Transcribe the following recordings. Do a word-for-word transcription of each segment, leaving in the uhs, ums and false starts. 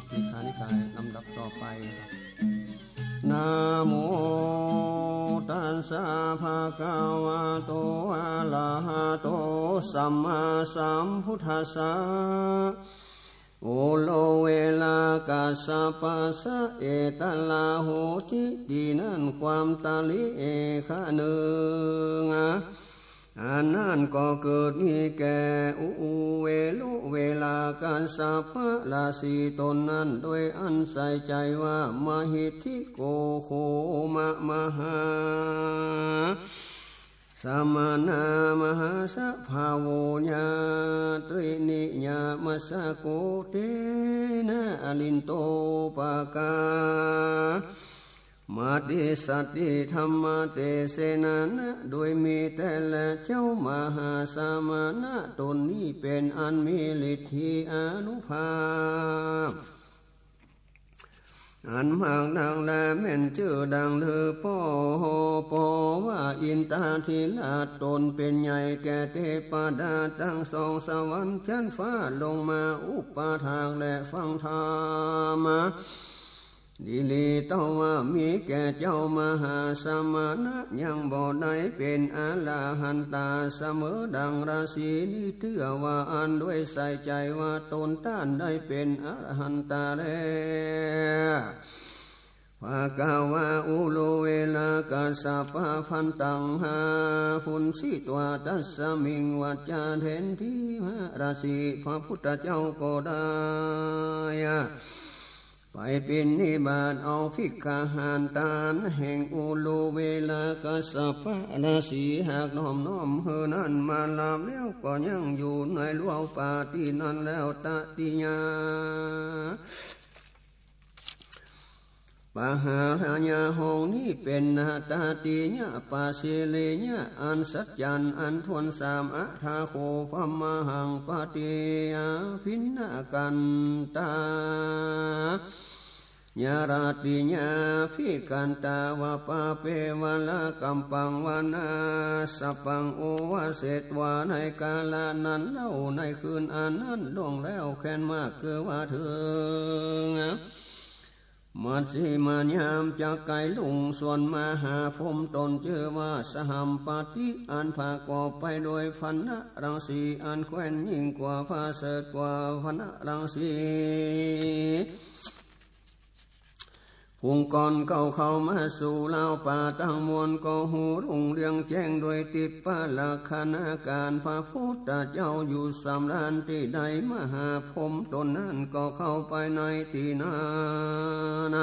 ทีฆนิกายลำดับต่อไปนะครับ นะโมตัสสะ ภะคะวะโต อะระหะโต สัมมาสัมพุทธัสสะ โอโลเวลากัสสปะสะ เอตะลาโหติ ตี้นั้นความตะหลิเอกหนึ่ง อันนั้นก็เกิดมีแก่ อุเวโลเวลากัสสปะราศีตนนั้น โดยอันใส่ใจ๋ว่า มหิทธิโก โคมะมหา สมณะมหาสภาโว ญาตรินิยามัสสะโก เตนะ อลินโต ปะกา มาติสัตติ ธัมมะเตเสนะนะ โดยมีแต๊แลเจ้ามหาสมณะต๋นนี้ เป๋นอันมีฤทธิอานุภาพ อันมากนักแล แม่นจื้อดังลือป้อ ป้อว่าอินทาธิราชต๋นเป๋นใหญ่แก่เตปดาตังสองสวรรค์จั๊นฟ้าลงมาอุปถากและฟังธรรม ดีหลีเต้าว่ามีแก่เจ้ามหาสมณะยังบ่ได้เป๋นอรหันตาเสมอดังราศีนี้เตื้อว่าอั้น โดยใส่ใจ๋ว่าต๋นต้านได้เป๋นอรหันตาแล้ว ภะคะวา อุโลเวลากัสสปะ พันตัง หา พุนสิตวา ตัสสะมิง วัจจา แทนตี้มหาราศี พระพุทธเจ้าก็ได้ ไปปิณฑบาตเอาภิกขาหารตานแห่งอุโลเวลากัสสปะราศี หากน้อมน้อมหื้อนั้นมาลาบแล้วก็ยังอยู่ในรั้วป่าตี้นั้นแล้ว ตติยา ปหาราญาห้องนี้เป๋นนา ตติยะ ปะสิริยะ อันสัจจันทร์อันถ้วนสาม อะถาโข พะมะหัง ปะติอาภิณณกันตา ยาราติยาภิกันตา วะปะเปวะละกัมปัง วะนาสปัง โอวะเสตวา ในกาละนั้นเล่า ในคืนอันนั้นล่วงแล้วแควนมาก คือว่าเถิง มัชฌิมายามจักใก้ลุง ส่วนมหาพรหมต๋นจื้อว่าสหัมปติ อันผะกอบไปโดยพรรณรังสี อันแควนยิ่งกว่า ผะเสริฐกว่าพรรณรังสี พุงก้อนเก๊าเข้ามาสู่ราวป่าตังมวล ก็ฮู้รุ่งเรืองแจ้งโดยทิพพลักขณาการ พระพุทธเจ้าอยู่สำราญตี้ใด มหาพรหมต๋นนั้นก็เข้าไปในตี้นั้น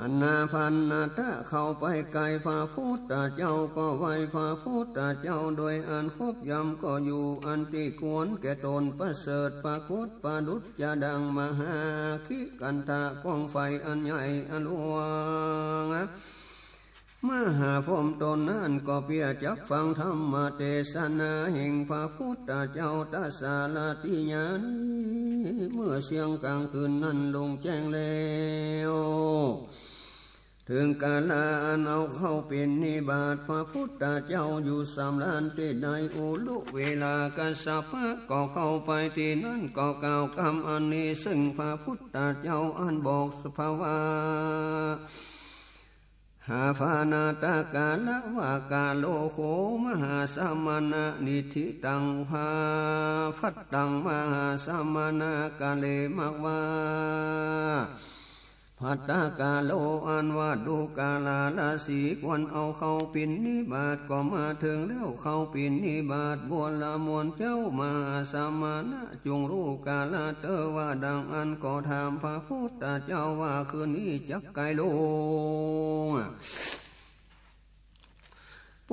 อนาพันนตะ เข้าไปใก้พระพุทธเจ้า ก็ไหว้พระพุทธเจ้าโดยอันขบย่ำ ก็อยู่อันตี้ควรแก่ต๋น ประเสริฐปรากฏประดุจจะดังมหาคิกันธะ กองไฟอันใหญ่อันหลวง มหาพรหมต๋นนั้นก็เปียจักฟังธรรมเตสนาแห่งพระพุทธเจ้า ตสาลาติยานี้ เมื่อเสี้ยงกลางคืนนั้นลุงแจ้งแล้ว เถิงกาละอันเอาเข้าปิณฑบาต พระพุทธเจ้าอยู่สำราญตี้ใด อุลุเวลากัสสปะก็เข้าไปตี้นั้น ก็กล่าวกำอันนี้ซึ่งพระพุทธเจ้า อันบอกสภาวะ หาปานาตกาละวะ กาโลโข มหาสมณะ นิทธิตัง ภาพัตตัง มหาสมณะ กาเลมะวา ภัตตกาโล อันว่าดูกาละราศีควรเอาเข้าปิณฑบาต ก็มาเถิงแล้วเข้าปิณฑบาต บัวละมวลเจ้ามหาสมณะ จุ่งฮู้กาละเต๊อะว่าดังอั้น ก็ถามพระพุทธเจ้าว่า คืนนี้จักใก้ลุง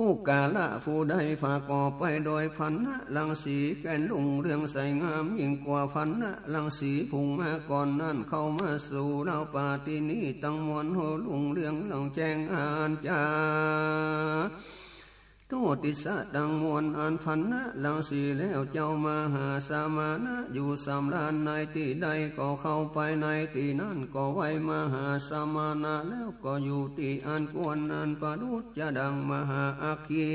ปุคคละผู้ใดผะกอบไปโดยพรรณรังสี แควนรุ่งเรืองใสงามยิ่งกว่าพรรณรังสีพุงมาก่อนนั้น เข้ามาสู่ราวป่าตี้นี้ตังมวล ฮู้รุ่งเรืองแจ้งอันจา โตติสะตังมวลอันพรรณรังสีแล้ว เจ้ามหาสมณะอยู่สำราญในตี้ใด ก็เข้าไปในตี้นั้น ก็ไหว้มหาสมณะแล้ว ก็อยู่ตี้อันควรนั้น ประดุจจะดังมหาอัคคี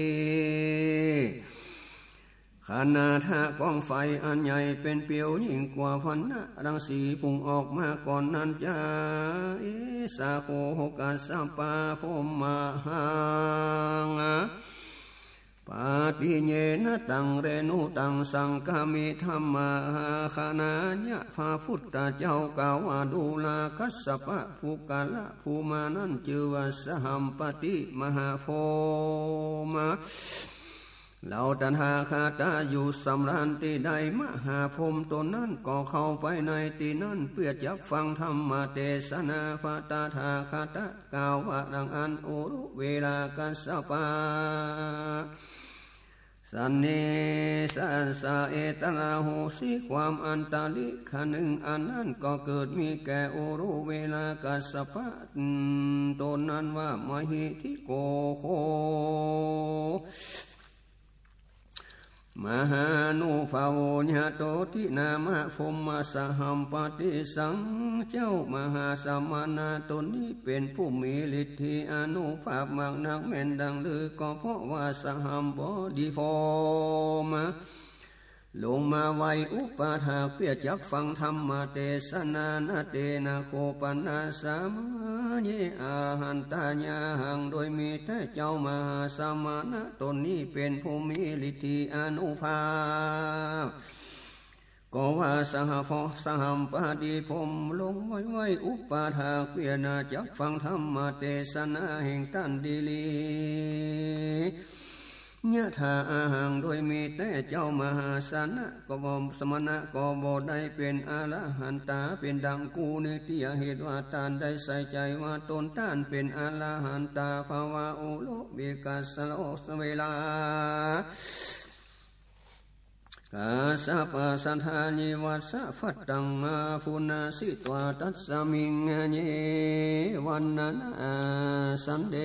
ขณะถ้ากองไฟอันใหญ่เป๋นเปียวยิ่งกว่าพนะรังสีพุ่งออกมาก่อนนั้นจา เอสะโข กัสสปะ พรหมะหัง ปาติเยนะตัง เรณุตัง สังฆามิ ธัมมา ขณะเนี้ยพระพุทธเจ้ากล่าวว่า ดูรากัสสปะ ปุคคละภูมานั้นจื้อว่าสหัมปติมหาพรหมะ เฮาตถาคตะอยู่สำราญตี้ใด มหาพรหมต๋นนั้นก็เข้าไปในตี้นั้นเปื้อจักฟังธรรมเตสนา พระตถาคตะกล่าวว่าดังอั้น อุรุเวลากัสสปะ สันนิสสะเอตะระโหสิ ความอันตริกขนึ่งอันนั้นก็เกิดมีแก่อุรุเวลากัสสปะต๋นนั้นว่า มหิทธิโกโข มหานุภาโว ญาโตตินามะ พรหมะสหัมปติสัง เจ้ามหาสมณะต๋นนี้เป๋นผู้มีฤทธิอานุภาพมากนักแม่นดังลือ ก็เพราะว่าสหัมปติพรหมะ ลงมาไหว้อุปถากเปื้อจักฟังธรรมเตสนา นะเตนะโข ปะนะสะมะเย อะระหันตายาหัง โดยมีแต๊เจ้ามหาสมณะต๋นนี้เป๋นผู้มีฤทธิอานุภาพ ก็ว่าสหพ สหัมปติพรหมลงไหว้ไหว้อุปถากเปื้อนาจักฟังธรรมเตสนาแห่งต้านดีหลี ยะถาอะหัง โดยมีแต๊เจ้ามหาสนะก็บ่ สมณะก็บ่ได้เป๋นอระหันตา เป๋นดังกูนี้ เตียะเหตุว่าต้านได้ใส่ใจ๋ว่าต๋นต้านเป๋นอระหันตา ภะวะอุรุวิกัสสะโลสเวลา กัสสปะ สัทธานิวัสสะ ภัตตังมา ปุนะสิตวา ตัสสะมิง เย วันนะนา สันเด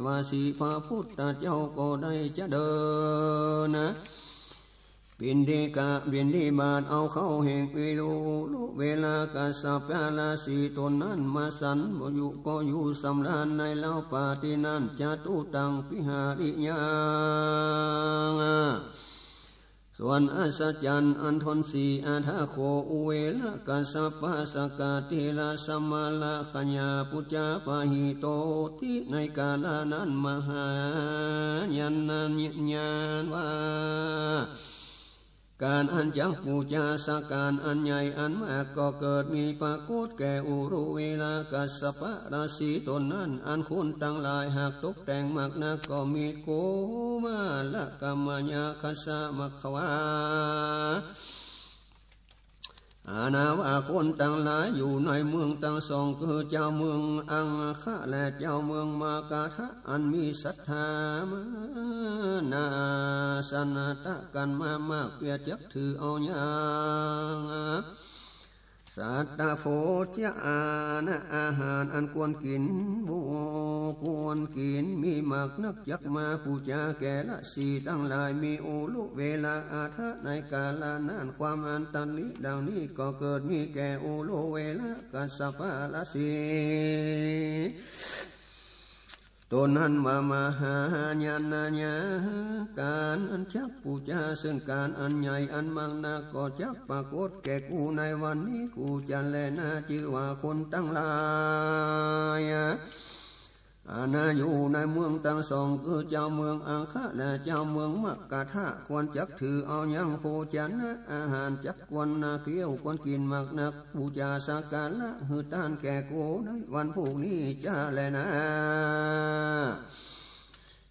วาสี พระพุทธเจ้าก็ได้จะเดินนะ บิณฑิกะ บิณฑิบาตเอาข้าวแห่งอุรุเวลากัสสปะราศีต๋นนั้นมาสัน บ่อยู่ก็อยู่สำราญในเล้าป่าตี้นั้น จตุตัง วิหาริยัง ส่วนอัศจรรย์อันทนสี่ อะถะโข อุเวละกัสสปะสกาติละสมะละขยาปุจจาปะหิโตติ ในกาละนั้นมหาญาณะญาณว่า ก๋านอันจักปู๋จาสักก๋านอันใหญ่อันมากก็เกิดมีปรากฏแก่อุรุเวละกัสสปะราศีต๋นนั้น อันคนตังหลายหากตกแต่งมากนักก็มีโกมาละกะมะยาคัสสะมะคะวา อานาว่าคนตังหลายอยู่ในเมืองตังสอง คือเจ้าเมืองอังคะและเจ้าเมืองมกธะ อันมีศรัทธามานาสนะตะกั๋นมามาก เปื้อจักถือเอายัง สัตตะโภจะอานะ อาหารอันควรกิ๋น บ่ควรกิ๋น มีมากนัก จักมาปู๋จาแก่ราศีตังหลาย มีอุรุเวละ อะถะ ในกาละนั้น ความอันตริดังนี้ก็เกิดมีแก่อุรุเวละกัสสปะราศีต๋นนั้นว่า มหาญาณะญา ก๋านอันจักปู๋จาเซิ่งก๋านอันใหญ่อันมากนัก ก็จักปรากฏแก่กูในวันนี้ กูจะแลนา จื้อว่าคนตังหลาย อานาอยู่ในเมืองตังสอง คือเจ้าเมืองอังคะและเจ้าเมืองมกธะ ควรจักถือเอายังโภชนะอาหาร จักควรนาเคี้ยวควรกิ๋นมากนัก ปู๋จาสักการะหื้อต้านแก่กูในวันพูกนี้จะแลนา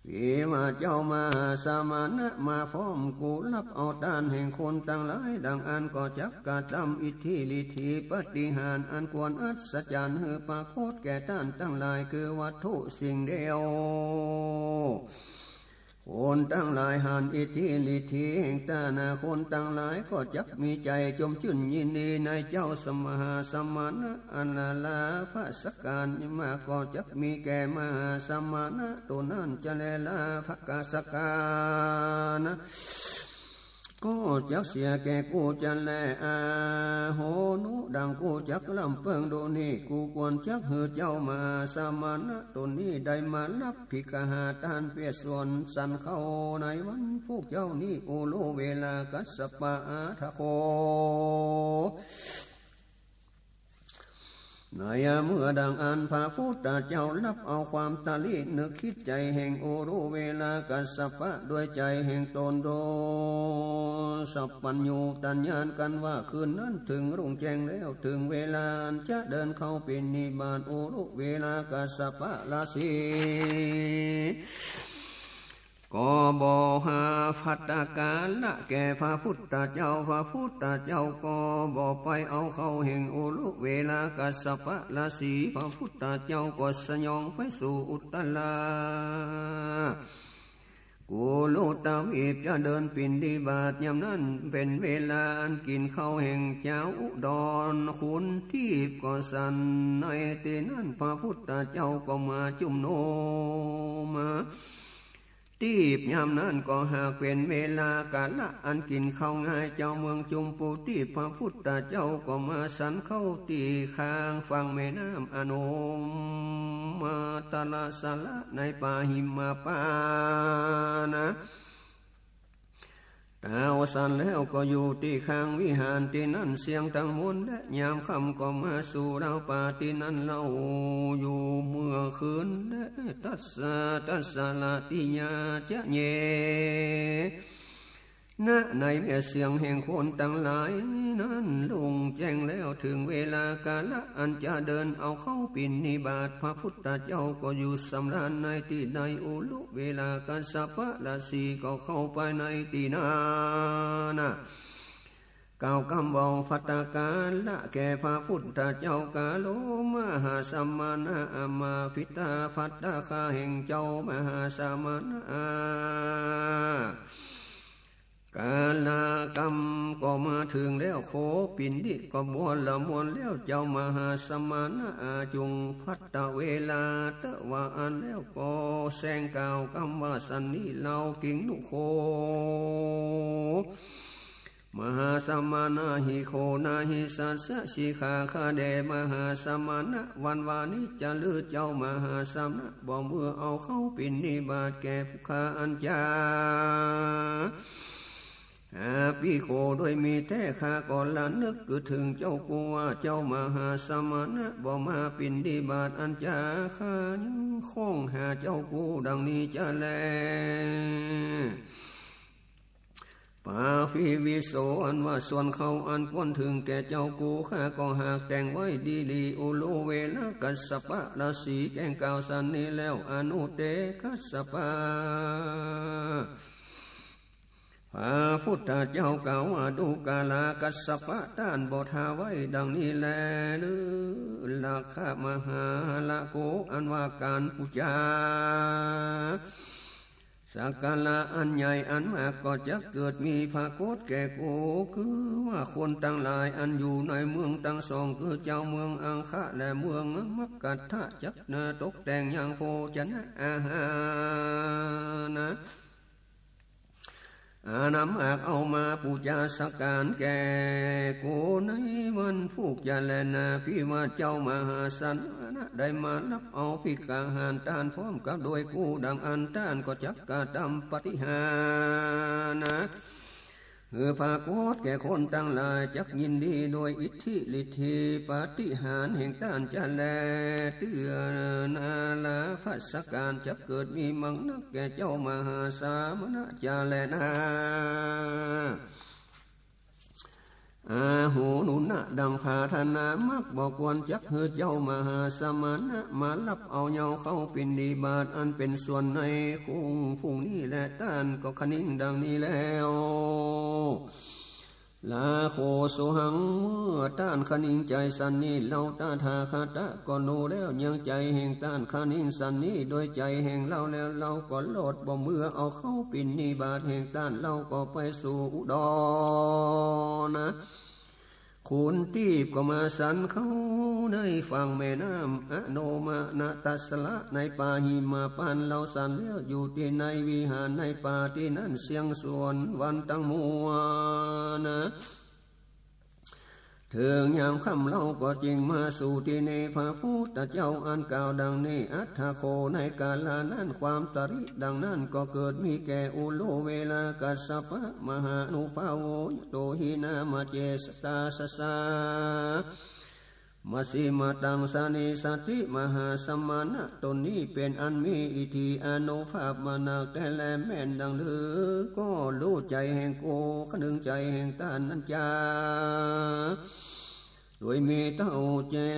เวว่าเจ้ามหาสมณะมาพร้อม กูฮับเอาต้านแห่งคนตังหลายดังอั้น ก็จักกระตำอิทธิฤทธิปาฏิหาริย์อันควรอัศจรรย์หื้อปรากฏแก่ต้านตังหลาย คือวัตถุสิ่งเดียว คนตังหลายหันอิทธิฤทธิแห่งต้านนา คนตังหลายก็จักมีใจ๋จมจื้นยินดีในเจ้าสมหาสมณะ อันละลาภะสักก๋านนี้มา ก็จักมีแก่มหาสมณะต๋นนั้นจะแลลาภะสักก๋าน ก็จักเสียแก่กูจะแล อาโหนุ ดังกูจักลำเปิงดูนี้ กูควรจักหื้อเจ้ามหาสมณะต๋นนี้ได้มาฮับภิกขาหารตานเปียรส่วนสันข้าวในวันพูกเจ๊านี้ อุรุเวลากัสสปะอาทะโข ในเมื่อดังอั้นพระพุทธเจ้าฮับเอาความตะรินึกคิดใจ๋แห่งอุรุเวลากัสสปะด้วยใจ๋แห่งต๋นโดยสัพพัญญูตญาณกันว่า คืนนั้นเถิงรุ่งแจ้งแล้ว เถิงเวลาอันจะเดินเข้าปิณฑบาต อุรุเวลากัสสปะราศี ก็บ่หาภัตตาหารแก่พระพุทธเจ้า พระพุทธเจ้าก็บ่ไปเอาข้าวแห่งอุรุเวลากัสสปะราศี พระพุทธเจ้าก็สยองไปสู่อุตตรากุรุตวีปจะเดินปิณฑบาต ยามนั้นเป๋นเวลาอันกิ๋นข้าวแห่งจาวอุดร ขุนทีพก็สันในตี้นั้น พระพุทธเจ้าก็มาจุมนุมมา ทีพยามนั้นก็หากเป๋นเวลากาละอันกิ๋นข้าวง่าย เจ้าเมืองจุมพูทีพ พระพุทธเจ้าก็มาสันข้าวตี้ข้างฝั่งแม่น้ำอโนมาตลสระในป่าหิมพานต์ ตาวสันแล้วก็อยู่ตี้ข้างวิหารตี้นั้นเสี้ยงตังมวล และยามค่ำก็มาสู่ราวป่าตี้นั้นเล่า อยู่เมื่อคืน และตัสสะ ตัสสะละติยาจะเย ณ ในเมื่อเสี้ยงแห่งคนตังหลายนั้นรุ่งแจ้งแล้ว เถิงเวลากาละอันจะเดินเอาข้าวปิณฑบาต พระพุทธเจ้าก็อยู่สำราญในตี้ใด อุรุเวลากัสสปะราศีก็เข้าไปในตี้นั้น กล่าวกำเว้าภัตตาหารแก่พระพุทธเจ้า กาโลมหาสมณะ อามาภิตา ภัตตาหารแห่งเจ้ามหาสมณะ กาละกำก็มาเถิงแล้ว โข ปิณฑิ ก็บวรมวลแล้ว เจ้ามหาสมณะ อาจุงภัตตาเวลา เต๊อะว่าอั้นแล้วก็แสดงกล่าวกำว่าสันนี้เล่า กิงนุโข มหาสมณะ หิโข นาหิสัสสะ สิขา ข้าแด่มหาสมณะ วันวานี้จะลือเจ้ามหาสมณะบ่เมือเอาข้าวปิณฑบาตแก่ผู้ข้าอันจา อาภิโข ด้วยมีแต๊ข้าก็ระนึกกึ๊ดเถิงเจ้ากูว่า เจ้ามหาสมณะบ่มาปิณฑบาตอันจา ข้ายังคงหาเจ้ากูดังนี้จะแล ปาภิวิโส อันว่าส่วนข้าวอันควรเถิงแก่เจ้ากู ข้าก็หากแต่งไว้ดีหลี อุรุเวลากัสสปะราศีแจ้งกล่าวสันนี้แล้ว อนุเต กัสสปะ พระพุทธเจ้ากล่าวว่า ดูกรากัสสปะ ต้านบ่ถ้าไว้ดังนี้แล ฤลักขะมหาละโก อันว่าก๋านปู๋จา สักการะอันใหญ่อันมากก็จักเกิดมีผากฏแก่กู คือว่าคนตังหลายอันอยู่ในเมืองตังสอง คือเจ้าเมืองอังคะและเมืองมกัฏฐะ จักนาตกแต่งยังโภชนะอาหารนะ อันมากเอามาปู๋จาสักก๋านแก่กูในวันพูกจะแลนา ภิวาทเจ้ามหาสมณะได้มาฮับเอาภิกขาหารต้านพร้อมกับโดยกู ดังอั้นต้านก็จักกระตำปาฏิหาริย์นะ หื้อผากฏแก่คนตังหลาย จักยินดีโดยอิทธิฤทธิปาฏิหาริย์แห่งต้านจะแล เตื้อนาลาภัสก๋านจักเกิดมีมั่งนักแก่เจ้ามหาสมณะจะแลนา อาโหนุนะ ดังผาถนามักบ่ควรจักหื้อเจ้ามหาสมณะมาฮับเอาเย้าข้าวปิณฑบาตอันเป๋นส่วนในคงพุ้งนี้แล ต้านก็คะนิงดังนี้แล้ว ลาโข สุหัง เมื่อต้านคะนิงใจ๋สันนี้ เฮาตถาคตะก็ฮู้แล้ว ยังใจ๋แห่งต้านคะนิงสันนี้ โดยใจ๋แห่งเฮาแล้ว เฮาก็ลดบ่เมือเอาข้าวปิณฑบาตแห่งต้าน เฮาก็ไปสู่อุดรนะ ขุนทีพก็มาสันข้าว ในฝั่งแม่น้ำอโนมนทัสสะในป่าหิมพานต์ เฮาสันแล้วอยู่ตี้ในวิหารในป่าตี้นั้นเสี้ยงสวรรค์วันตังมวลนะ เถิงยามค่ำเฮาก็จึงมาสู่ตี้นี้ พระพุทธเจ้าอั้นกล่าวดังนี้ อัฏฐโข ในกาละนั้นความตริดังนั้นก็เกิดมีแก่อุรุเวลากัสสปะมหานุภาโว ยะโตหินามเจสตาสสา มัชฌิมตังสะเนสัตถิ มหาสมณะตนนี้เป๋นอันมีอิทธิอานุภาพมานักแต๊แล แม่นดังลือ ก็ฮู้ใจ๋แห่งกู คะนึงใจ๋แห่งต้านนั้นจา โดยมีเต้าแก่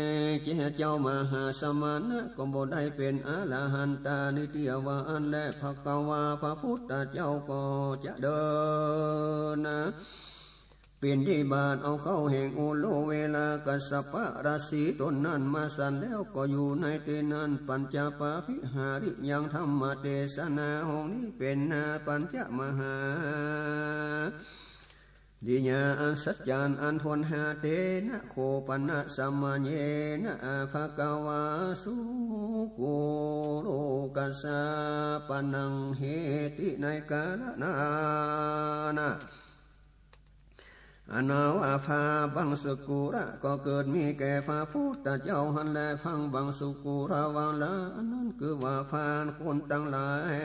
แก่เจ้ามหาสมณะก็บ่ได้เป๋นอรหันตา นิตยาว่าอั้นแล ภควา พระพุทธเจ้าก็จะเดินนะ บิณฑบาตเอาข้าวแห่งอุรุเวลากัสสปะราศีตนนั้นมาสันแล้วก็อยู่ในตี้นั้น ปัญจปาวิหาริยัง ธรรมเตสนาห้องนี้เป๋นนาปัญจมหาริยาอัศจรรย์อันถ้วนห้า เตนะโข ปะนะสะมะเยนะ ภควา สุกุโรกัสสะ ปะนัง เหติ ในกาละนั้นนะ อันว่าพระปังสกุละก็เกิดมีแก่พระพุทธเจ้าหั้นแล พระปังสกุละวาระอันนั้นคือว่าพรานคนตังหลาย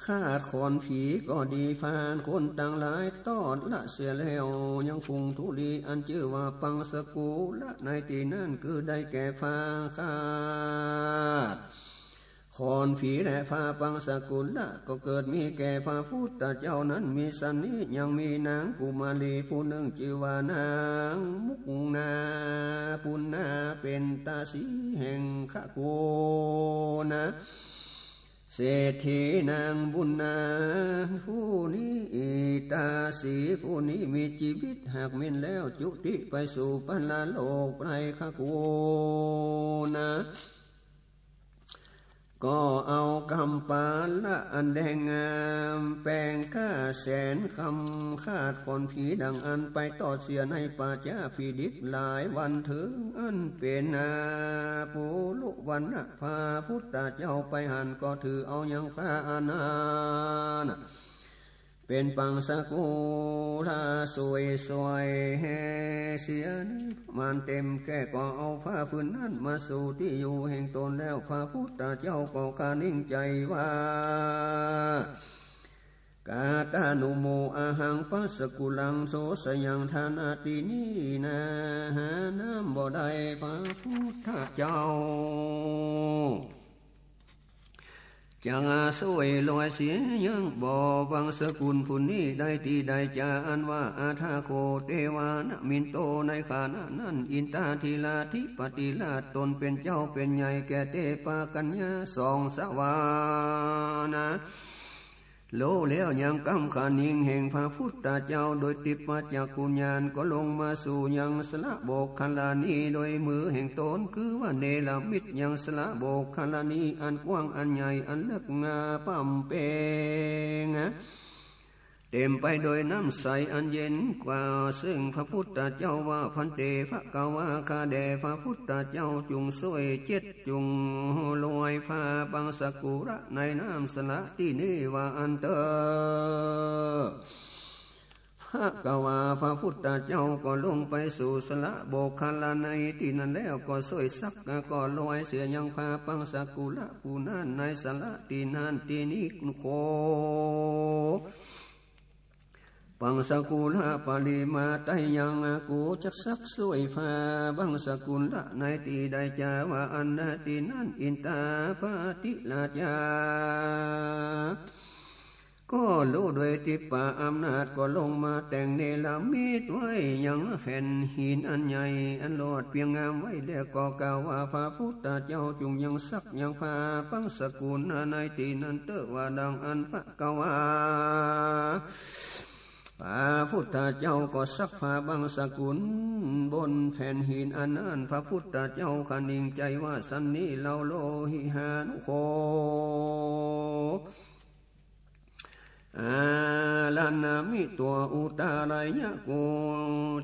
ฆาตขอนผีก็ดี พรานคนตังหลายตอดละเสียแล้ว ยังคุงธุลีอันจื้อว่าปังสกุละในตี้นั้นคือได้แก่พระฆาต ขอนผีแล พระปังสกุละก็เกิดมีแก่พระพุทธเจ้านั้นมีสันนี้ ยังมีนางกุมารีผู้นึ่งจื้อว่านางมุกนาปุณณา เป๋นตาสีแห่งขกุณะเศรษฐีนางปุณณาผู้นี้ ตาสีผู้นี้มีจีวิตหากแม่นแล้วจุติไปสู่ปรโลกในขกุณะ ก็เอากำปาละอันแดงงาม แปงก้าแสนกำ ฆาตขอนผีดังอั้นไปตอดเสียในป่าจ๊าผีดิบหลายวันเถิง อันเป๋นนาปุรุวรรณะ พระพุทธเจ้าไปหันก็ถือเอายังพระอันนั้น เป๋นปังสกุละสวยสวยแห่เสียนี้ มานเต็มแค่ก็เอาผ้าผืนนั้นมาสู่ตี้อยู่แห่งตนแล้ว พระพุทธเจ้าก็คะนึงใจ๋ว่า กาตานุโม อะหัง ปังสกุลัง โสสยัง ฐานะตี้นี้นา หาน้ำบ่ได้ พระพุทธเจ้า จักสวยลอยเสียยังบ่ ปังสกุลผู้นี้ได้ตี้ใดจา อันว่า อัฏฐโข เตวานะมินโต ในขณะนั้น อินทาธิราชธิปติราชตนเป๋นเจ้าเป๋นใหญ่แก่เตปะกัญญาสองสวานะ โลแล้วยังกำคะนึงแห่งพระพุทธเจ้าโดยติปปะจักขุญาณ ก็ลงมาสู่ยังสระโบคคัลลานีโดยมือแห่งตน คือว่าเนรมิตยังสระโบคคัลลานีอันกว้างอันใหญ่อันเลิกงาป่ำเปง เต็มไปโดยน้ำใสอันเย็นกว่า ซึ่งพระพุทธเจ้าว่า ภันเต ภควา ข้าแด่พระพุทธเจ้า จุ่งซ่วยเจ็ด จุ่งลวยพระปังสกุละในน้ำสระตี้นี้ว่าอั้นเต๊อะ ภควา พระพุทธเจ้าก็ลงไปสู่สระโบคคัลลานีตี้นั้นแล้วก็ซ่วยซักก็ลวยเสียยังพระปังสกุละผู้นั้นในสระตี้นั้นตี้นี้โข ปังสกุละปริมาไตยัง กูจักซักซ่วยพระปังสกุละในตี้ใดจา ว่าอั้นตี้นั้น อินทาปฏิราชา ก็ฮู้โดยทิพย์อำนาจ ก็ลงมาแต่งเนรมิตไว้ยังแผ่นหินอันใหญ่ อันโลดเปียงงามไว้ แล้วก็กล่าวว่า พระพุทธเจ้าจุ่งยังซักยังพระปังสกุละในตี้นั้นเต๊อะ ว่าดังอั้น ภควา พระพุทธเจ้าก็ซักพระปังสกุละบนแผ่นหินอันนั้น พระพุทธเจ้าคะนึงใจ๋ว่า สันนี้เล่า โลหิหานุโข อารัณณมิ ตั๋วอุตตรายะ กู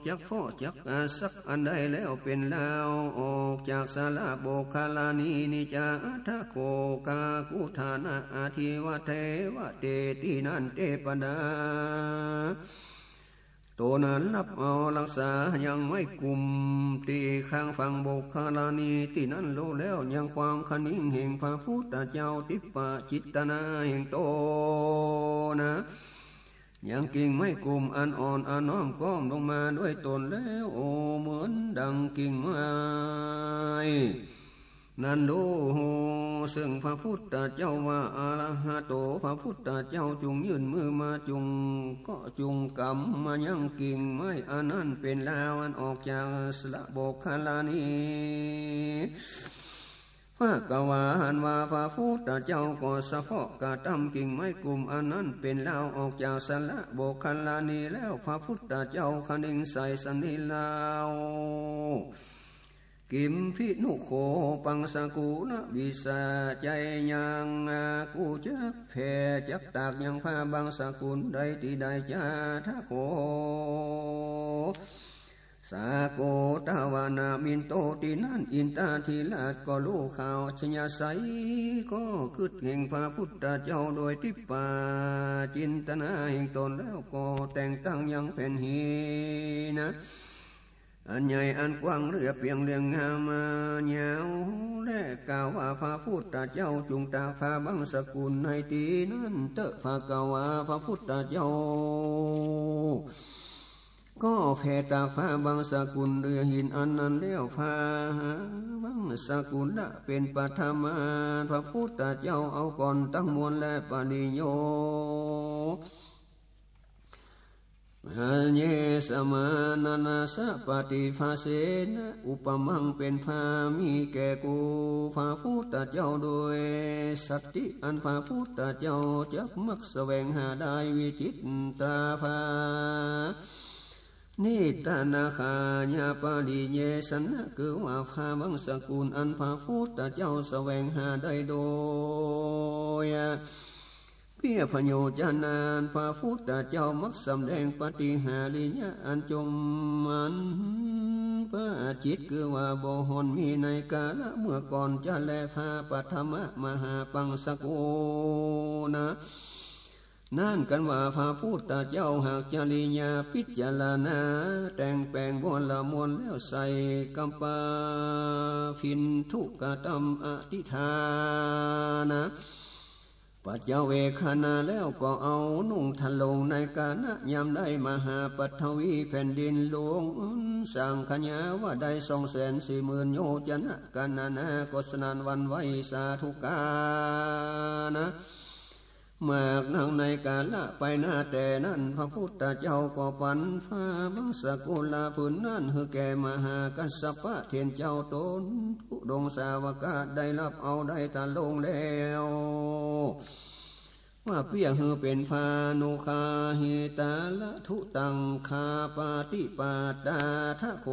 จักเฟาะจักสักอันใดแล้วเป๋นลาว ออกจากสละโบคคัลลานี นิจจาอัฏฐโข กาคุฏฐานะ อธิวเทวะเต ตี้นั้นเตปะดา ตั๋วนั้นฮับเอาฮักษายังไม้กุมตี้ข้างฝั่งโบคคัลลานี ตี้นั้นฮู้แล้วยังความคะนิงแห่งพระพุทธเจ้า ทิพพจิตตนาแห่งตั๋วนั้น ยังกิ่งไม้กุมอันอ่อนอันน้อมก้อมลงมาด้วยตนแล้ว โอ เหมือนดังกิ่งไม้ นั้นฮู้ซึ่งพระพุทธเจ้าว่าอะระหะโต พระพุทธเจ้าจุ่งยื่นมือมาจุ่ง ก็จุ่งกำมายังกิ่งไม้อันนั้นเป๋นลาวอันออกจากสละโบคคัลลานี ภะคะวาหันว่าพระพุทธเจ้าก็สะเปาะกระตำกิ่งไม้กุมอันนั้นเป๋นลาวออกจากสละโบคคัลลานีแล้ว พระพุทธเจ้าคะนิงใส่สันนิลาว กิมภินุโข ปังสกุลวิสา ใจ๋ยัง กูจักแผ่จักตากยังผ้าบังสกุลใดตี้ใดจา ทะโข สาโกตวนามินโต ตี้นั้นอินทาธิราชก็ฮู้ข่าวอัจฉริยะไสย ก็กึ๊ดแห่งพระพุทธเจ้าโดยทิพพจินตนาแห่งตนแล้วก็แต่งตั้งยังแผ่นหินนะ อันใหญ่อันกว้างเรียบเรียงเรียงงามมายาว และกล่าวว่าพระพุทธเจ้าจุ่งตากผ้าบังสกุลในตี้นั้นเต๊อะ ภะคะวา พระพุทธเจ้าก็แผ่ตากผ้าบังสกุลเรือหินอันนั้นแล้ว ผ้าบังสกุลละเป๋นปฐมา พระพุทธเจ้าเอาก่อนตังมวลและปริโย เยสมานัสสะปฏิภาเสนะ อุปมังเป๋นผ้ามีแก่กู พระพุทธเจ้าโดยสัตติอันพระพุทธเจ้าจักมักแสวงหาได้ วิจิตตาภา นิตนาคายาปริเยสนะ คือว่าผ้าบังสกุลอันพระพุทธเจ้าแสวงหาได้โดย เปียพโยจนะอันพระพุทธเจ้ามักสำแดงปฏิหาริยะอันจมมันประจิต คือว่าบ่ห่อนมีในกาละเมื่อก่อนจะแล ผ้าปฐมมหาปังสกุลนะ นั้นกันว่าพระพุทธเจ้าหากจริยาพิจารณาแต่งแป๋งบัวละมวลแล้วใส่กัมปะพินทุกะตำอธิฐานะ ปัจจเวกขณาแล้วก็เอานุ่งทะลงในกานะยามได้ มหาปัทวีแผ่นดินหลวงสังขยาว่าได้สองแสนสี่หมื่นโยจนะ กณนาก็สนั่นหวั่นไหวสาธุกานะ มากนักในกาละไปหน้าแต่นั้น พระพุทธเจ้าก็ปันผ้าบังสกุลละผืนนั้นหื้อแก่มหากัสสปะเถรเจ้าตน ธุดงค์สาวกะได้ฮับเอาได้ทะลงแล้ว ว่าเปียหื้อเป๋นพานุกาหิตาละ ธุตังคาปาติปาตาทะโข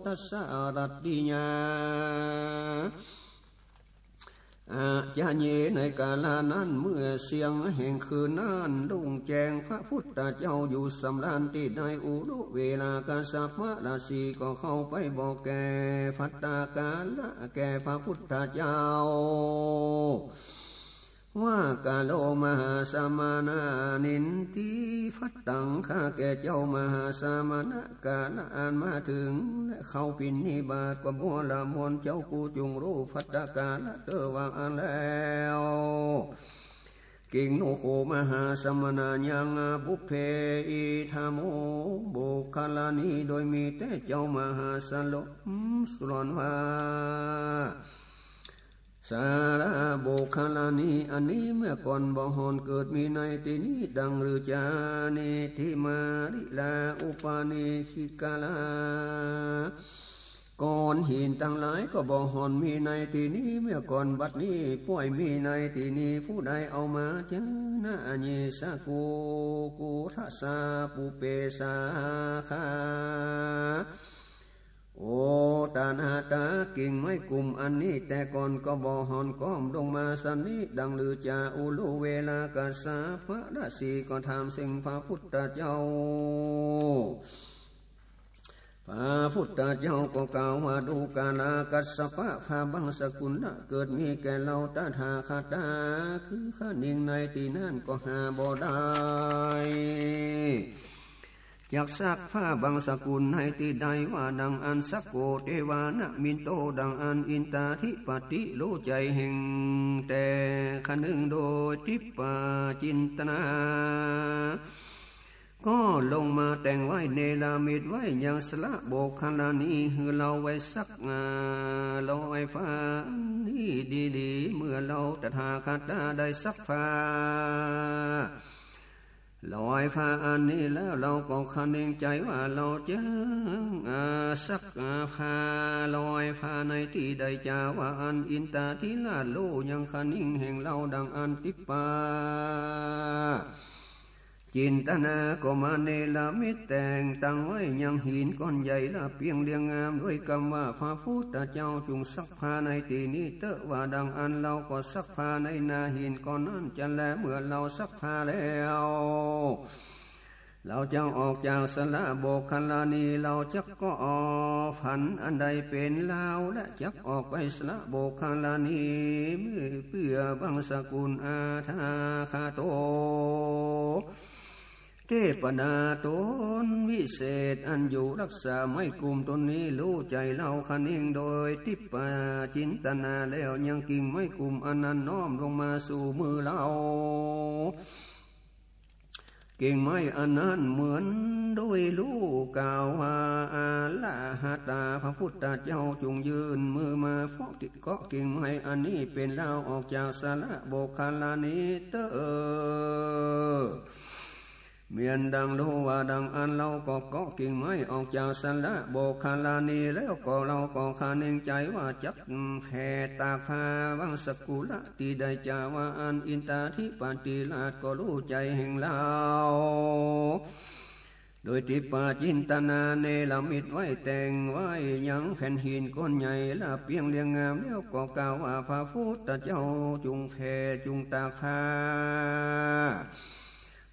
ตัสสะอารัตติยา อาจาเย ในกาละนั้นเมื่อเสี้ยงแห่งคืนนั้นรุ่งแจ้ง พระพุทธเจ้าอยู่สำราญตี้ในอุรุเวลากัสสปะราศีก็เข้าไปบอกแก่ภัตตากาละแก่พระพุทธเจ้า ว่ากาโลมหาสมณานินทิภัตตัง ข้าแก่เจ้ามหาสมณะกาละอันมาเถิง และเข้าปิณฑิบาตก็บัวละมวลเจ้ากูจุ่งฮู้ภัตตกาละเต๊อะว่าอั้นแล้ว กิงนุโขมหาสมณายัง ปุพเพอิทาโม โบคคัลลานี โดยมีแต่เจ้ามหาสลมสุรนว่า สาราโบคคัลลานีอันนี้เมื่อก่อนบ่ห่อนเกิดมีในตี้นี้ ดังฤจา นิธิมาริลา อุปาณิคิกาลา ก้อนหินตังหลายก็บ่ห่อนมีในตี้นี้เมื่อก่อน บัดนี้ป้วยมีในตี้นี้ ผู้ใดเอามาจานะ เยสะ กู กูทะสา ปุเปสาคา โอตานาตา กิ่งไม้กลุ่มอันนี้ แต่ก่อนก็บ่ห่อนก้อมลงมาสันนี้ ดังลือจา อุรุเวลากัสสปะราศีก็ถามเซ็งพระพุทธเจ้า พระพุทธเจ้าก็กล่าวว่า ดูกรากัสสปะ พระบังสกุลละ เกิดมีแก่เราตถาคตา คือขะนิงในตี้นั้นก็หาบ่ได้ จักซักผ้าบังสกุลในตี้ใด ว่าดังอั้น สักโกเตวานะมินโต ดังอั้น อินตาธิปติฮู้ใจ๋แห่งแต่ขะนึ่งโดยทิพปาจินตนา ก็ลงมาแต่งไว้เนรมิตไว้ยังสระโบกขลานี หื้อเราไว้ซัก อ่า ลอยผ้านี้ดีๆ เมื่อเราตถาคตาได้ซักผ้า ลอยผ้าอันนี้แล้ว เราก็คะเนงใจ๋ว่าเราจะ อ่า ซัก อ่า ผ้าลอยผ้าในตี้ใดจา ว่าอั้น อินตาธิราชฮู้ยังขะนิงแห่งเราดังอั้น ทิพปาจินตนาก็มาเนรมิตแต่งตั้งไว้ยังหินก้อนใหญ่ละเปียงเรียงงาม ด้วยกำว่า พระพุทธเจ้าจุ่งซัก ผ้าในตี้นี้เต๊อะ ว่าดังอั้น เราก็ซักผ้าในหน้าหินก้อนนั้นจะแล เมื่อเราซักผ้าแล้ว เราจะออกจากสระโบกขลานี เราจักก็เอาผันอันใดเป๋นราว และจักออกไปสระโบกขลานี เปื้อบังสกุลอาทาคาโต เตปดาตนวิเศษอันอยู่รักษาไม้กลุ่มตนนี้ ฮู้ใจ๋เราคะเนงโดยทิพปาจินตนาแล้ว ยังกิ่งไม้กลุ่มอันนั้นน้อมลงมาสู่มือเรา กิ่งไม้อันนั้นเหมือนด้วยฮู้กล่าวว่า อาระหะตา พระพุทธเจ้าจุ่งยื่นมือมาเกาะกิ่งไม้อันนี้เป๋นราวออกจากสระโบกขลานีเต๊อะ เมียนดังฮู้ว่าดังอั้น เราก็เกาะกิ่งไม้ออกจากสระโบกขลานี แล้วก็เราก็คะเนงใจ๋ว่าจักแผ่ตากผ้าบังสกุลละตี้ใดจา ว่าอั้น อินตาธิปติราชก็ฮู้ใจ๋แห่งเรา โดยทิพปาจินตนาเนรมิตไว้แต่งไว้ยังแผ่นหินก้อนใหญ่ละเปียงเรียงงาม แล้วก็กล่าวว่า พระพุทธเจ้าจุ่งแผ่จุ่งตากผ้า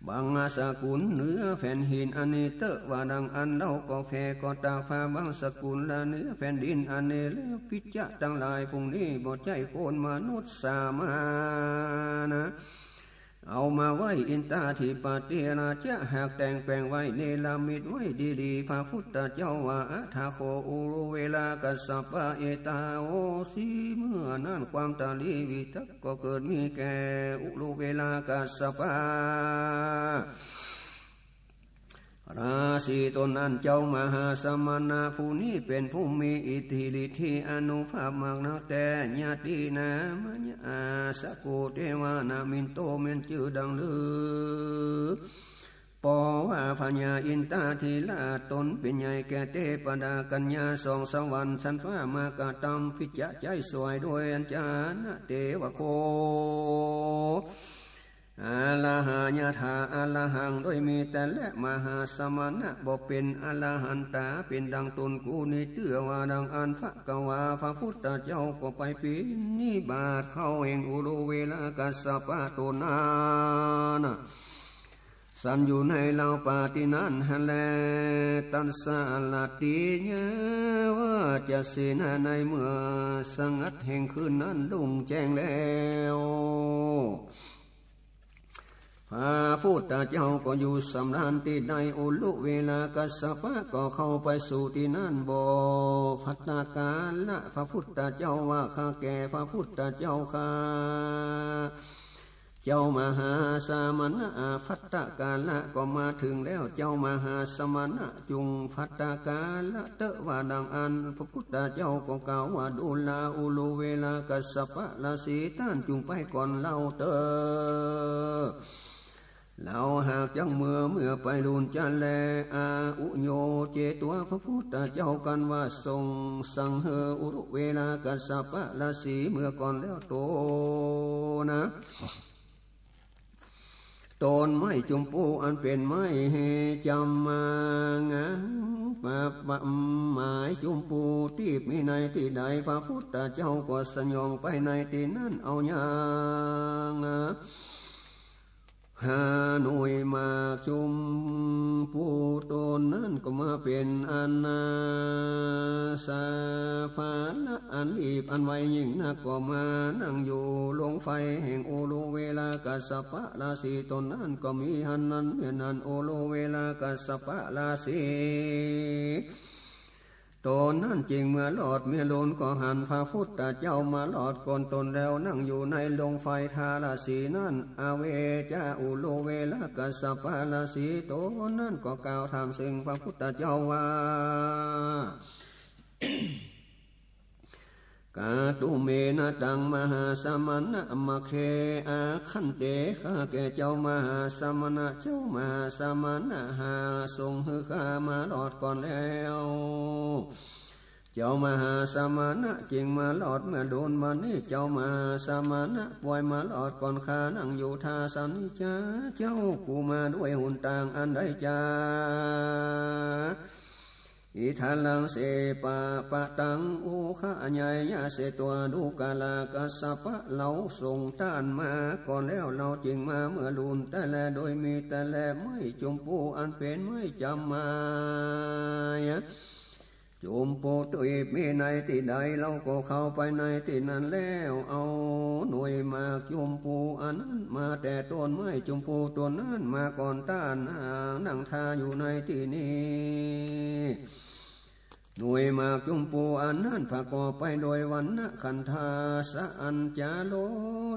บังสกุลเหนือแผ่นหินอันนี้เต๊อะ ว่าดังอั้น เราก็แผ่ก็ตากผ้าบังสกุลละเหนือแผ่นดินอันนี้แล้ว ภิกขุตังหลาย ผู้นี้บ่ใจ้คนมนุษย์สามัญ เอามาไว้ อินตาธิปติราชะหากแต่งแป๋งไว้ เนรมิตไว้ดีๆ พระพุทธเจ้าว่า อัฏฐโข อุรุเวลากัสสปะ เอตาโหสิ เมื่อนั้นความตะหลีวิตก ก็เกิดมีแก่อุรุเวลากัสสปะราศีตนนั้น เจ้ามหาสมณะผู้นี้เป๋นผู้มีอิทธิฤทธิอานุภาพมากนักแต๊ ญาตินามะยะ อาสะโกเตวานะมินโต แม่นจื้อดังลือ ปอว่าพญาอินตาธิราชตนเป๋นใหญ่แก่เตปดากัญญาสองสวรรค์ชั้นฟ้ามากะตำ ภิกขุใจ๊สวยโดยอัญจนะเตวะโค อะระหะยะถา อะระหัง โดยมีแต่แล มหาสมณะบ่เป๋นอรหันตา เป๋นดังตนกูนี้เตื้อ ว่าดังอั้น ภะคะวา พระพุทธเจ้าก็ไปปริณนิบาตเข้าแห่งอุรุเวลากัสสปะตนนั้น สันอยู่ในราวป่าตี้นั้นหั้นแล ตัสสะ อรหัตติยะ วาจะเสนะ ในเมื่อสงัดแห่งคืนนั้นรุ่งแจ้งแล้ว พระพุทธเจ้าก็อยู่สำราญตี้ใด อุรุเวลากัสสปะก็เข้าไปสู่ตี้นั้น บ่ภัททกาละ พระพุทธเจ้าว่า ข้าแก่พระพุทธเจ้าข้า เจ้ามหาสมณะภัททกาละก็มาเถิงแล้ว เจ้ามหาสมณะจุ่งภัททกาละเต๊อะ ว่าดังอั้น พระพุทธเจ้าก็กล่าวว่า ดูราอุรุเวลากัสสปะราศี ต้านจุ่งไปก่อนเฮาเต๊อะ เฮาหากจักเมือ เมือไปลูนจะแล อาอุโย เจตัว พระพุทธเจ้ากันว่า ทรงสั่งหื้ออุรุเวลากัสสปะราศีเมือก่อนแล้วโตนะ พ ต้นไม้จุมปูอันเป๋นไม้แห่จำมา งา ปะ ปะ ไม้จุมปูตี้มีในตี้ใด พระพุทธเจ้าก็สยองไปในตี้นั้น เอายาง หาหน่วยหมากจุมปูต้นนั้นก็มาเป๋นอันนา สาภาระอันลีบอันไวยิ่งนัก ก็มานั่งอยู่โรงไฟแห่งอุรุเวลากัสสปะราศีต้นนั้นก็มีหั้นนั้น เมื่อนั้นอุรุเวลากัสสปะราศี ต้นนั้นจึงเมื่อลอดเมื่อลูนก็หันพระพุทธเจ้ามาลอดก่อนตนแล้ว นั่งอยู่ในโรงไฟทาราศีนั้น อเวจาอุรุเวลากัสสปะราศีต้นนั้นก็กล่าวถามซึ่งพระพุทธเจ้าว่า กาตุเมนะตังมหาสมณะ มะเข อาคันเต ข้าแก่เจ้ามหาสมณะ เจ้ามหาสมณะหาทรงหื้อข้ามาลอดก่อนแล้ว เจ้ามหาสมณะจึงมาลอดเมื่อลูนมานี้ เจ้ามหาสมณะป่วยมาลอดก่อนข้า นั่งอยู่ทาสนิจจา เจ้ากูมาด้วยหนตางอันใดจา อิทาลังเสปะปะตัง โอคะ อันใหญ่ยะเสตัง ดูกรากัสสปะ เฮาส่งต้านมาก่อนแล้ว เฮาจึงมาเมื่อลูนแต่แล โดยมีแต่แลไม้จุมปูอันเป๋นไม้จำมา จุมปูตี้มีในตี้ใด เฮาก็เข้าไปในตี้นั้นแล้ว เอาหน่วยหมากจุมปูอันนั้นมาแต่ต้นไม้จุมปูต้นนั้นมาก่อนต้าน นั่งทาอยู่ในตี้นี้ หน่วยหมากจุมปูอันนั้นประกอบไปโดยวรรณะคันธาสะ อันจาโล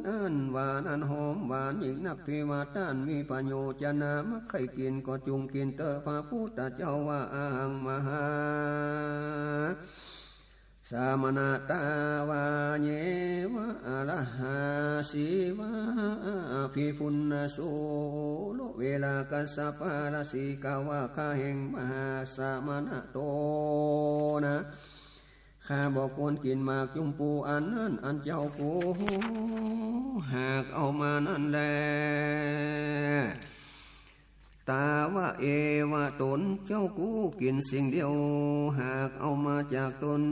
อันหวาน อันหอมหวานยิ่งนัก ที่ว่าต้านมีประโยชน์จะนามักใค่กิ๋นก็จุ่งกิ๋นเต๊อะ พระพุทธเจ้าว่า อะหังมหา สมณะ ตาวาเยวะ อะระหาสีวา อภิปุณณโส อุรุเวลากัสสปะราศี กล่าวว่าข้าแห่งมหาสมณะโตนะ ข้าบ่ควรกิ๋นหมากจุมปูอันนั้น อันเจ้ากูหากเอามานั้นแล ตาวะเอวะ ตนเจ้ากูกิ๋นสิ่งเดียว หากเอามาจากตน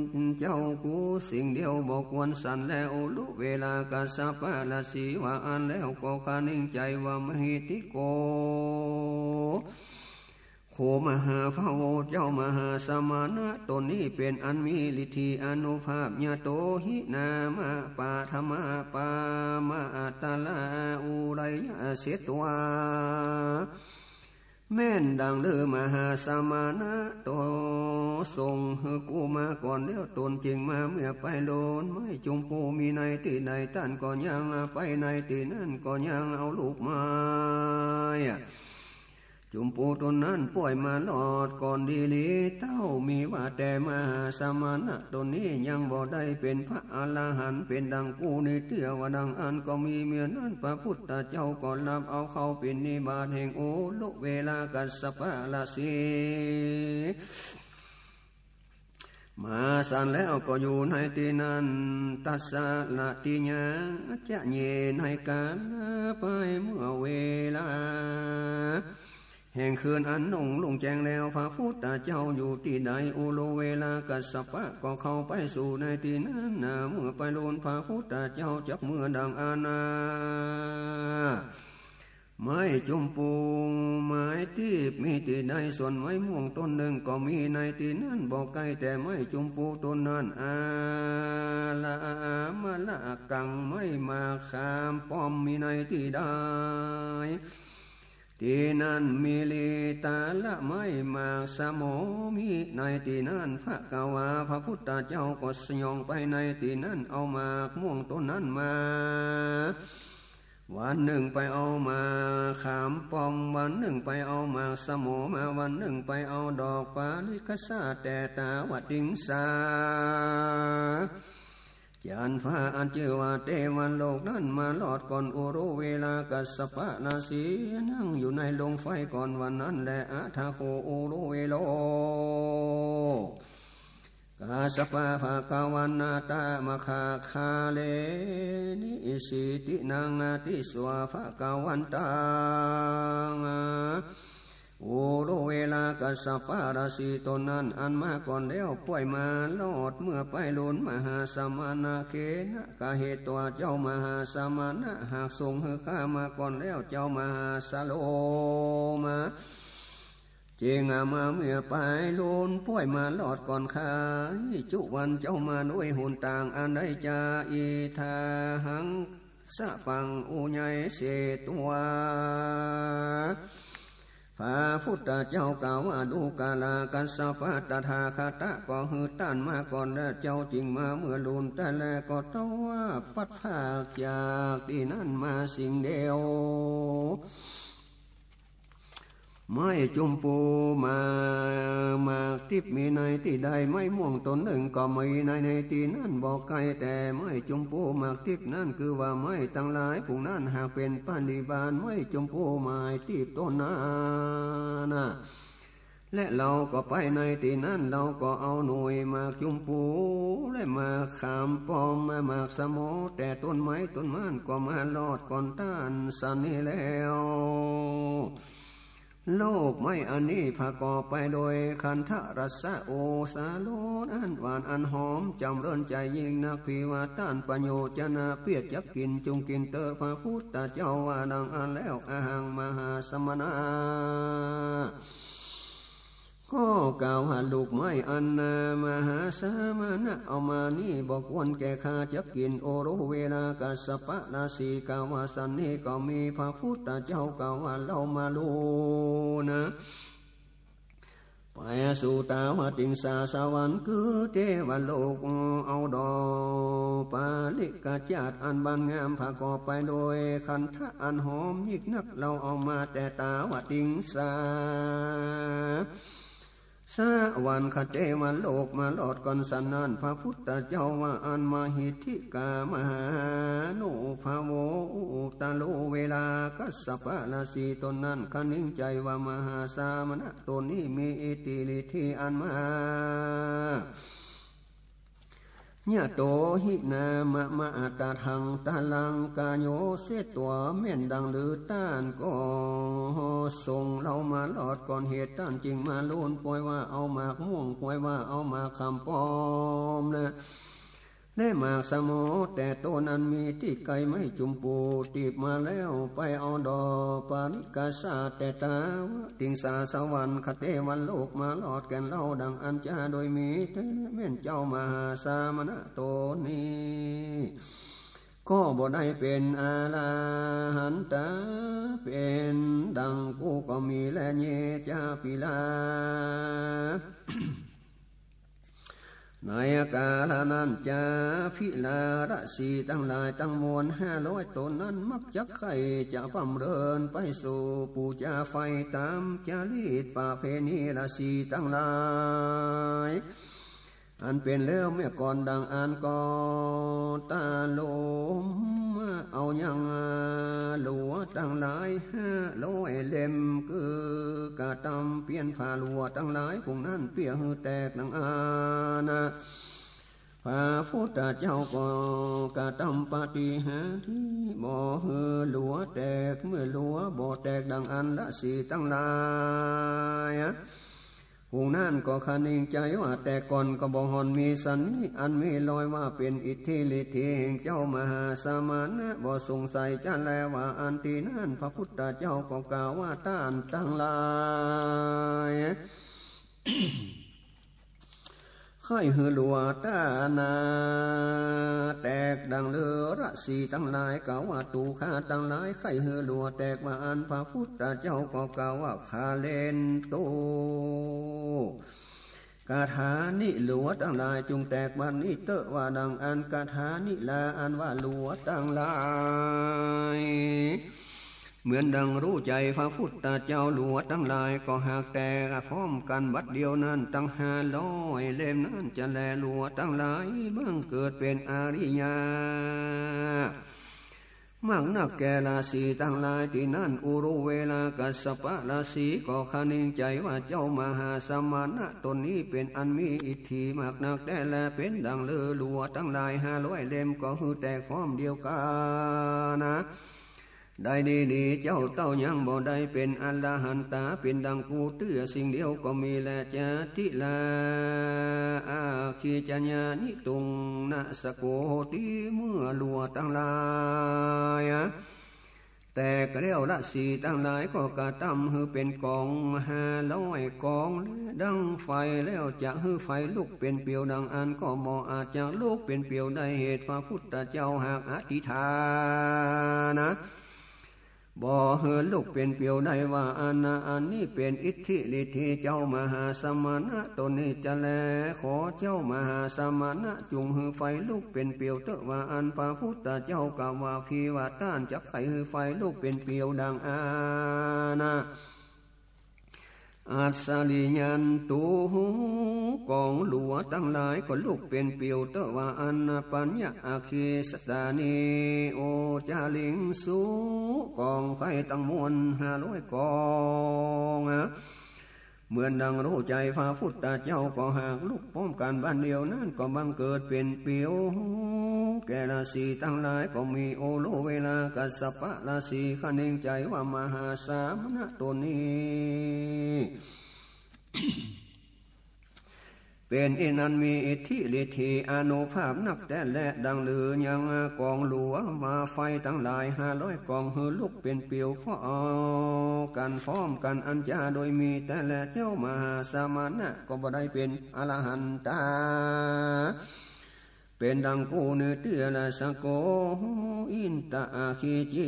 เจ้ากูสิ่งเดียวบ่ควรสันแล อุรุเวลากัสสปะราศีว่าอั้นแล้วก็คะนึงใจ๋ว่ามหิทธิโก โข มหาภโว เจ้ามหาสมณะตนนี้เป๋นอันมีฤทธิอานุภาพ ยะโตหินามะปะทะมะปามาอัตตะลาอุไรยะเสตวา แม่นดังลือมหาสมณะโตทรงหื้อกูมาก่อนแล้ว ตนจึงมาเมื่อไปลูนไม้จุมปูมีในตี้ใด ต้านก็ยังไปในตี้นั้น ก็ยังเอาลูกไม้จุมปูต้นนั้นป่วยมาลอดก่อนดีหลี เต้ามีว่าแต่มหาสมณะตนนี้ยังบ่ได้เป๋นพระอรหันต์เป๋นดังกูนี้เตื้อ ว่าดังอั้นก็มี เมื่อนั้นพระพุทธเจ้าก็รับเอาเข้าปิณฑิบาตแห่งอุรุเวลากัสสปะราศี มาสันแล้วก็อยู่ในตี้นั้น ตัสสะละติยาจะ เย ในกาลไปเมื่อเวลาแห่งคืนอันนุ่งลุ่งแจ้งแล้ว พระพุทธเจ้าอยู่ตี้ใด อุรุเวลากัสสปะก็เข้าไปสู่ในตี้นั้นนา เมื่อไปลูนพระพุทธเจ้าจักเมื่อดังอั้นนา ไม้จุมปูไม้ตี้มีตี้ใด ส่วนไม้ม่วงต้นนึ่งก็มีในตี้นั้นบ่ไกลแต่ไม้จุมปูต้นนั้น อาละมะละกัง ไม้หมากขามป้อมมีในตี้ใด ตี้นั้น มิลิตาละ ไม้หมากสะหมอมีในตี้นั้น ภะคะวา พระพุทธเจ้าก็สยองไปในตี้นั้น เอาหมากม่วงต้นนั้นมา วันนึ่งไปเอาหมากขามป้อม วันนึ่งไปเอาหมากสะหมอมา วันนึ่งไปเอาดอกปาริคสา แต่ตาวติงสา จันฟ้าอันจื้อว่าเตวันโลกนั้นมาลอดก่อนอุรุเวลากัสสปะราศี นั่งอยู่ในโรงไฟก่อนวันนั้นแล อะทะโข อุรุเวโล กัสสปะ ภะคะวันตะ มะคะคาเล นิสีตินัง ติสสะ ภะคะวันตัง อุรุเวลา กัสสปะราศีต๋นนั้น อันมาก่อนแล้ว ป้วยมารอดเมื่อไปลุนมหาสมณะ เคนะ กะเหตุว่าเจ้ามหาสมณะหากส่งหื้อข้ามาก่อนแล้ว เจ้ามหาสโลมะ จึงอามาเมื่อไปลุนป้วยมารอดก่อนข้า จุวันเจ้ามาด้วยหนตางอันใดจา อิทาหัง สะปัง อุไยเสตวา พระพุทธเจ้ากล่าวว่า ดูกรากัสสปะ ตถาคตะก็หื้อต้านมาก่อน และเจ้าจึงมาเมื่อลุน แต่แลก็ตวาดปัดพรากจากตี้นั้นมาสิ่งเดียว ไม้จุมปู หมาก หมากติ๊บมีในตี้ใด ไม้ม่วงต๋นนึ่งก็มีใน ในตี้นั้นบ่ไกล แต่ไม้จุมปูหมากติ๊บนั้น คือว่าไม้ตังหลายฝูงนั้น หากเป๋นปริวารไม้จุมปูหมากติ๊บต๋นนั้นนะ และเฮาก็ไปในตี้นั้น เฮาก็เอาหน่วยหมากจุมปู และหมากขามป้อม หมากสะหมอ แต่ต้นไม้ต้นมันก็มารอดก่อนต้านสันนี้แล้ว ลูกไม้อันนี้ประกอบไปโดยคันธะรสะ โอษาโลรส อันหวานอันหอม จ๋ำเริญใจ๋ยิ่งนัก ผีว่าต้านประโยชน์จะนาเปียดจักกิ๋น จุ่งกิ๋นเต๊อะ พระพุทธเจ้าว่าดังอั้นแล้ว อหัง มหาสมณะ ก็กล่าวว่าลูกไม้อันมหาสมณะเอามานี้ บ่ควรแก่ข้าจักกิ๋น อุรุเวลากัสสปะราศีกล่าวว่าสันนี้ ก็มีพระพุทธเจ้ากล่าวว่า เฮามาลุนนะ ไปสู่ตาวติงสาสวรรค์ คือเตวโลก เอาดอกปาริกจาตุอันบานงามประกอบไปโดยคันธะอันหอมยิ่งนัก เฮาเอามาแต่ตาวติงสา สวรรคเตวโลกมารอดก่อนสันนั้น พระพุทธเจ้าว่าอั้น มหิทธิกา มหานุภาโว อุตโต เวลากัสสปะราศีต๋นนั้น คะนิงใจ๋ว่ามหาสมณะต๋นนี้มีอิทธิฤทธิอันมาก ยะโตหินามะมะอัตถังตะลังกะโย เสียตัวแม่นดังลือต้านก็ส่งเฮามารอดก่อนเหตุ ต้านจึงมาลุน ปวยว่าเอาหมากม่วง ปวยว่าเอาหมากขามป้อมนะ และหมากสะหมอ แต่ต้นนั้นมีตี้ไกล ไม้จุมปูติ๊บมาแล้ว ไปเอาดอกปาริกจาตุแต่ตาวติงสาสวรรคเตวโลกมารอดแก่นเฮาดังอั้นจา โดยมีแต๊แม่นเจ้ามหาสมณะต๋นนี้ ก็บ่ได้เป๋นอรหันตะ เป๋นดังกูก็มีแล เย จาปิลา ในกาละนั้นจา พิลาราศีตังหลายตังมวลห้าร้อยต๋นนั้น มักจักใค่จะบำเริญไปสู่ปู๋จาไฟต๋ามจารีตประเพณีราศีตังหลาย อันเป๋นแล้วเมื่อก่อนดังอั้นก็ตะลุมเอายังหลัวตังหลายห้าร้อยเล่ม คือกระตำเปลี่ยนผ้าหลัวตังหลายฝูงนั้นเปียหื้อแตกดังอั้นนะ พระพุทธเจ้าก็กระตำปาฏิหาริย์บ่หื้อหลัวแตก เมื่อหลัวบ่แตกดังอั้น ราศีตังหลาย ฝูงนั้นก็คะนิงใจ๋ว่า แต่ก่อนก็บ่ห่อนมีสันนี้ อันมีรอยว่าเป๋นอิทธิฤทธิแห่งเจ้ามหาสมณะ บ่สงสัยจะแลว่าอั้น ตี้นั้นพระพุทธเจ้าก็กล่าวว่า ต้านตังหลาย ใค่หื้อหลัวต้านนาแตกดังลือ ราศีตังหลายกล่าวว่า ตั๋วข้าตังหลายใค่หื้อหลัวแตกว่าอั้น พระพุทธเจ้าก็กล่าวว่า พาเลนตุ กะถานิ หลัวตังหลายจุ่งแตกบัดนี้เต๊อะ ว่าดังอั้น กะถานิลา อันว่าหลัวตังหลาย เหมือนดังฮู้ใจ๋พระพุทธเจ้า หลัวตังหลายก็หากแตกพร้อมกั๋นบัดเดียวนั้น ตังห้าร้อยเล่มนั้นจะแล หลัวตังหลายบังเกิดเป๋นอริยะ มากนักแก่ราศีตังหลาย ตี้นั้นอุรุเวลากัสสปะราศีก็คะนึงใจ๋ว่า เจ้ามหาสมณะต๋นนี้เป๋นอันมีอิทธิมากนักแต๊แล เป๋นดั่งฤๅหลัวตังหลายห้าร้อยเล่ม ก็หื้อแตกพร้อมเดียวกั๋นนา ได้ดีหลี เจ้าเต้ายังบ่ได้เป๋นอรหันตา เป๋นดั่งกูเตื้อ สิ่งเดียวก็มีแล จาติราอาคีจัญญานิตุงนะสะโก ตี้เมื่อฤๅหลัวตังหลาย แตกแล้ว ราศีตังหลายก็กระตำหื้อเป๋นก๋องห้าร้อยก๋อง ดังไฟแล้วจะหื้อไฟลุกเป๋นปิวดังอั้น ก็บ่อาจจะลุกเป๋นปิวได้ เหตุพระพุทธเจ้าหากอธิษฐานนา บ่หื้อลุกเป๋นปิวได้ว่าอั้นนา อันนี้เป๋นอิทธิฤทธิเจ้ามหาสมณะต๋นนี้จะแล ขอเจ้ามหาสมณะจุ่งหื้อไฟลุกเป๋นปิวเต๊อะว่าอั้น พระพุทธเจ้ากล่าวว่า ภิวาต้านจักใค่หื้อไฟลุกเป๋นปิวดังอั้นนา อัสสะริยันตุ ก๋องฤๅหลัวตังหลายก็ลุกเป๋นปิวเต๊อะว่าอั้นนา ปัญญะอาคีสตานิ โอจาริงสุ ก๋องไฟตังมวลห้าร้อยก๋องนา เหมือนดังฮู้ใจ๋พระพุทธเจ้าก็หากลุกพร้อมกั๋นบัดเดี่ยวนั้น ก็บังเกิดเป๋นปิวแก่ราศีตังหลาย ก็มีอุรุเวลากัสสปะราศีคะนึงใจ๋ว่ามหาสมณะต๋นนี้ เป๋นอันมีอิทธิฤทธิอานุภาพนักแต๊แล ดั่งฤๅยังก๋องฤๅหลัวว่าไฟตังหลายห้าร้อยก๋องหื้อลุกเป๋นปิวพร้อมกั๋น พร้อมกั๋นอันจาโดยมีแต๊แล เจ้ามหาสมณะก็บ่ได้เป๋นอรหันตา เป๋นดั่งกูนี้เตื้อ ละสะโก อินตะอาคีจี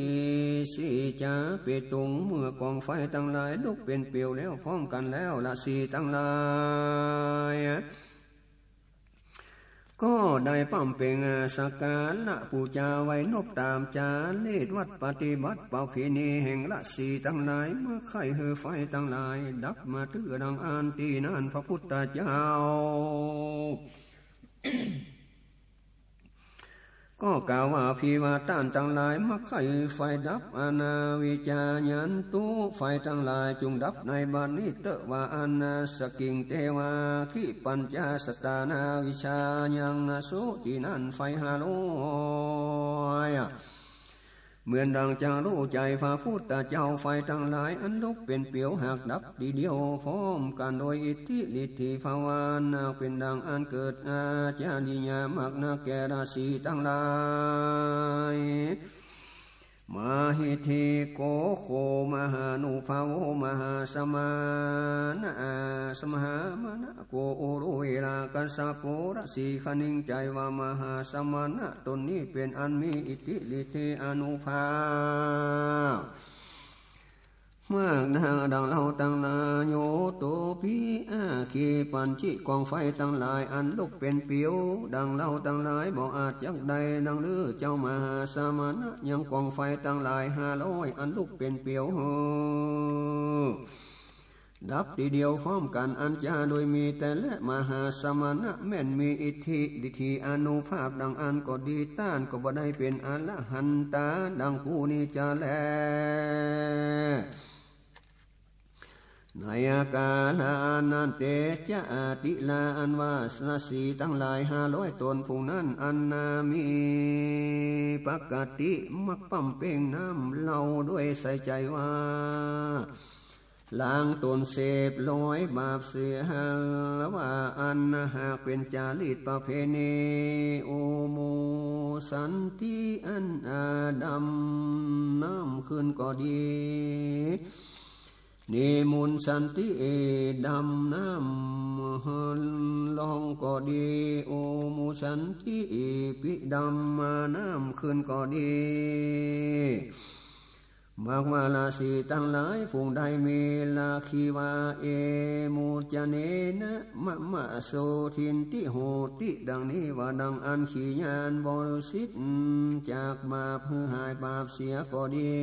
สีจาเปตุง เมื่อก๋องไฟตังหลายลุกเป๋นปิวแล้วพร้อมกั๋นแล้ว ราศีตังหลาย ก็ได้ปำเป่งสักการะปู๋จาไหว้นบต๋ามจารีตวัตรปฏิบัติประเพณีแห่งราศีตังหลาย มักใค่หื้อไฟตังหลายดับมาเตื้อดังอั้น ตี้นั้นพระพุทธเจ้า ก็กล่าวว่า ภิวาต้านตังหลาย มักใค่ไฟดับ อนาวิชชายันตุ ไฟตังหลายจุ่งดับในบัดนี้เต๊อะ ว่าอั้นนา สะกิงเตวา คิปัญจาสตานาวิชชายัง สุ ตี้นั้นไฟห้าร้อย เหมือนดังจักฮู้ใจ๋พระพุทธเจ้า ไฟตังหลายอันลุกเป๋นเปียวหากดับ ตี้เดียวพร้อมกั๋นโดยอิทธิฤทธิภาวา นักเป๋นดังอันเกิดอาจาริยะมากนักแก่ราศีตังหลาย มหิทธิโก โค มหานุภาโว มหาสมณะ สมหามณะโก อุรุเวลากัสสโป ราศีคะนึ่งใจ๋ว่ามหาสมณะต๋นนี้เป๋นอันมีอิทธิฤทธิอานุภาพ มากนักดั่งเฮาตังหลาย โยโตปิ อาคีปัญจิ ก๋องไฟตังหลายอันลุกเป๋นเปียว ดั่งเฮาตังหลายบ่อาจจักได้ดั่งฤๅเจ้ามหาสมณะ ยังก๋องไฟตังหลายห้าร้อยอันลุกเป๋นเปียวหื้อดับตี้เดียวพร้อมกั๋น อันจาโดยมีแต่แลมหาสมณะแม่นมีอิทธิฤทธิอานุภาพดั่งอั้นก็ดี ต้านก็บ่ได้เป๋นอรหันตาดั่งกูนี้จาแล ในอาการอันนั้นเต จาติรา อันว่าราศีตังหลายห้าร้อยต๋นฝูงนั้น อันนามีปกติมักปำเป่งน้ำเหล้าด้วยใส่ใจ๋ว่า ล้างต๋นเสพรอยบาปเสีย ว่าอั้น หากเป๋นจารีตประเพณี อุมุชชันติ อันอาดำน้ำขึ้นก็ดี นิมุชชันติ ดำน้ำลงก็ดี อุมุชชันติ ปิดำน้ำขึ้นก็ดี มากว่าราศีตังหลายฝูงใดมีราคีว่า เอมุชชเนนะ มะมะโสทินติโหติ ดั่งนี้ว่าดั่งอั้น ขีญาณบริสุทธิ์จากบาปหื้อหายบาปเสียก็ดี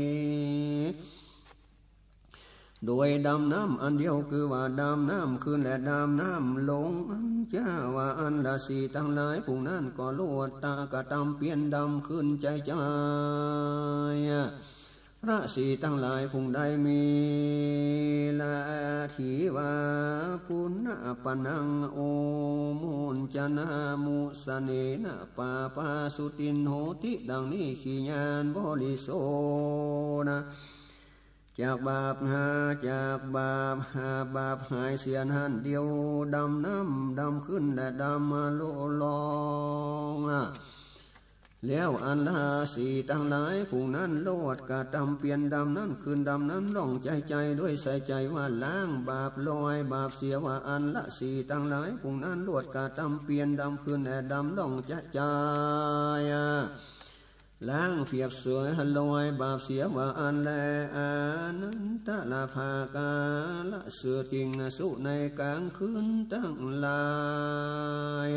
โดยดำน้ำอันเดียว คือว่าดำน้ำขึ้นและดำน้ำลง อันจาว่าอั้น ราศีตังหลายฝูงนั้นก็โลดตากระตำเปียรดำขึ้นใจ๋ๆ ราศีตังหลายฝูงใดมีละทีว่า ปุณณปนัง โอมุญจนามุสเนนะ ปาปาสุตินโหติ ดังนี้ ขีญาณบริโสนะ จากบาปหา จากบาปหา บาปหายเสียนั้น เดี๋ยวดำน้ำดำขึ้นและดำลง แล้วอันราศีตังหลายฝูงนั้นโลดกระตำเปียรดำนั้นขึ้นดำนั้นลงใจ๋ๆ โดยใส่ใจ๋ว่าล้างบาปลอยบาปเสีย ว่าอั้น ราศีตังหลายฝูงนั้นโลดกระตำเปียรดำขึ้นและดำลงใจ๋ๆ ล้างเปียบเสวยลอยบาปเสีย ว่าอั้นแล อานันตะละภาคาละ เสวยติ่งสุขในก๋างคืนตังหลาย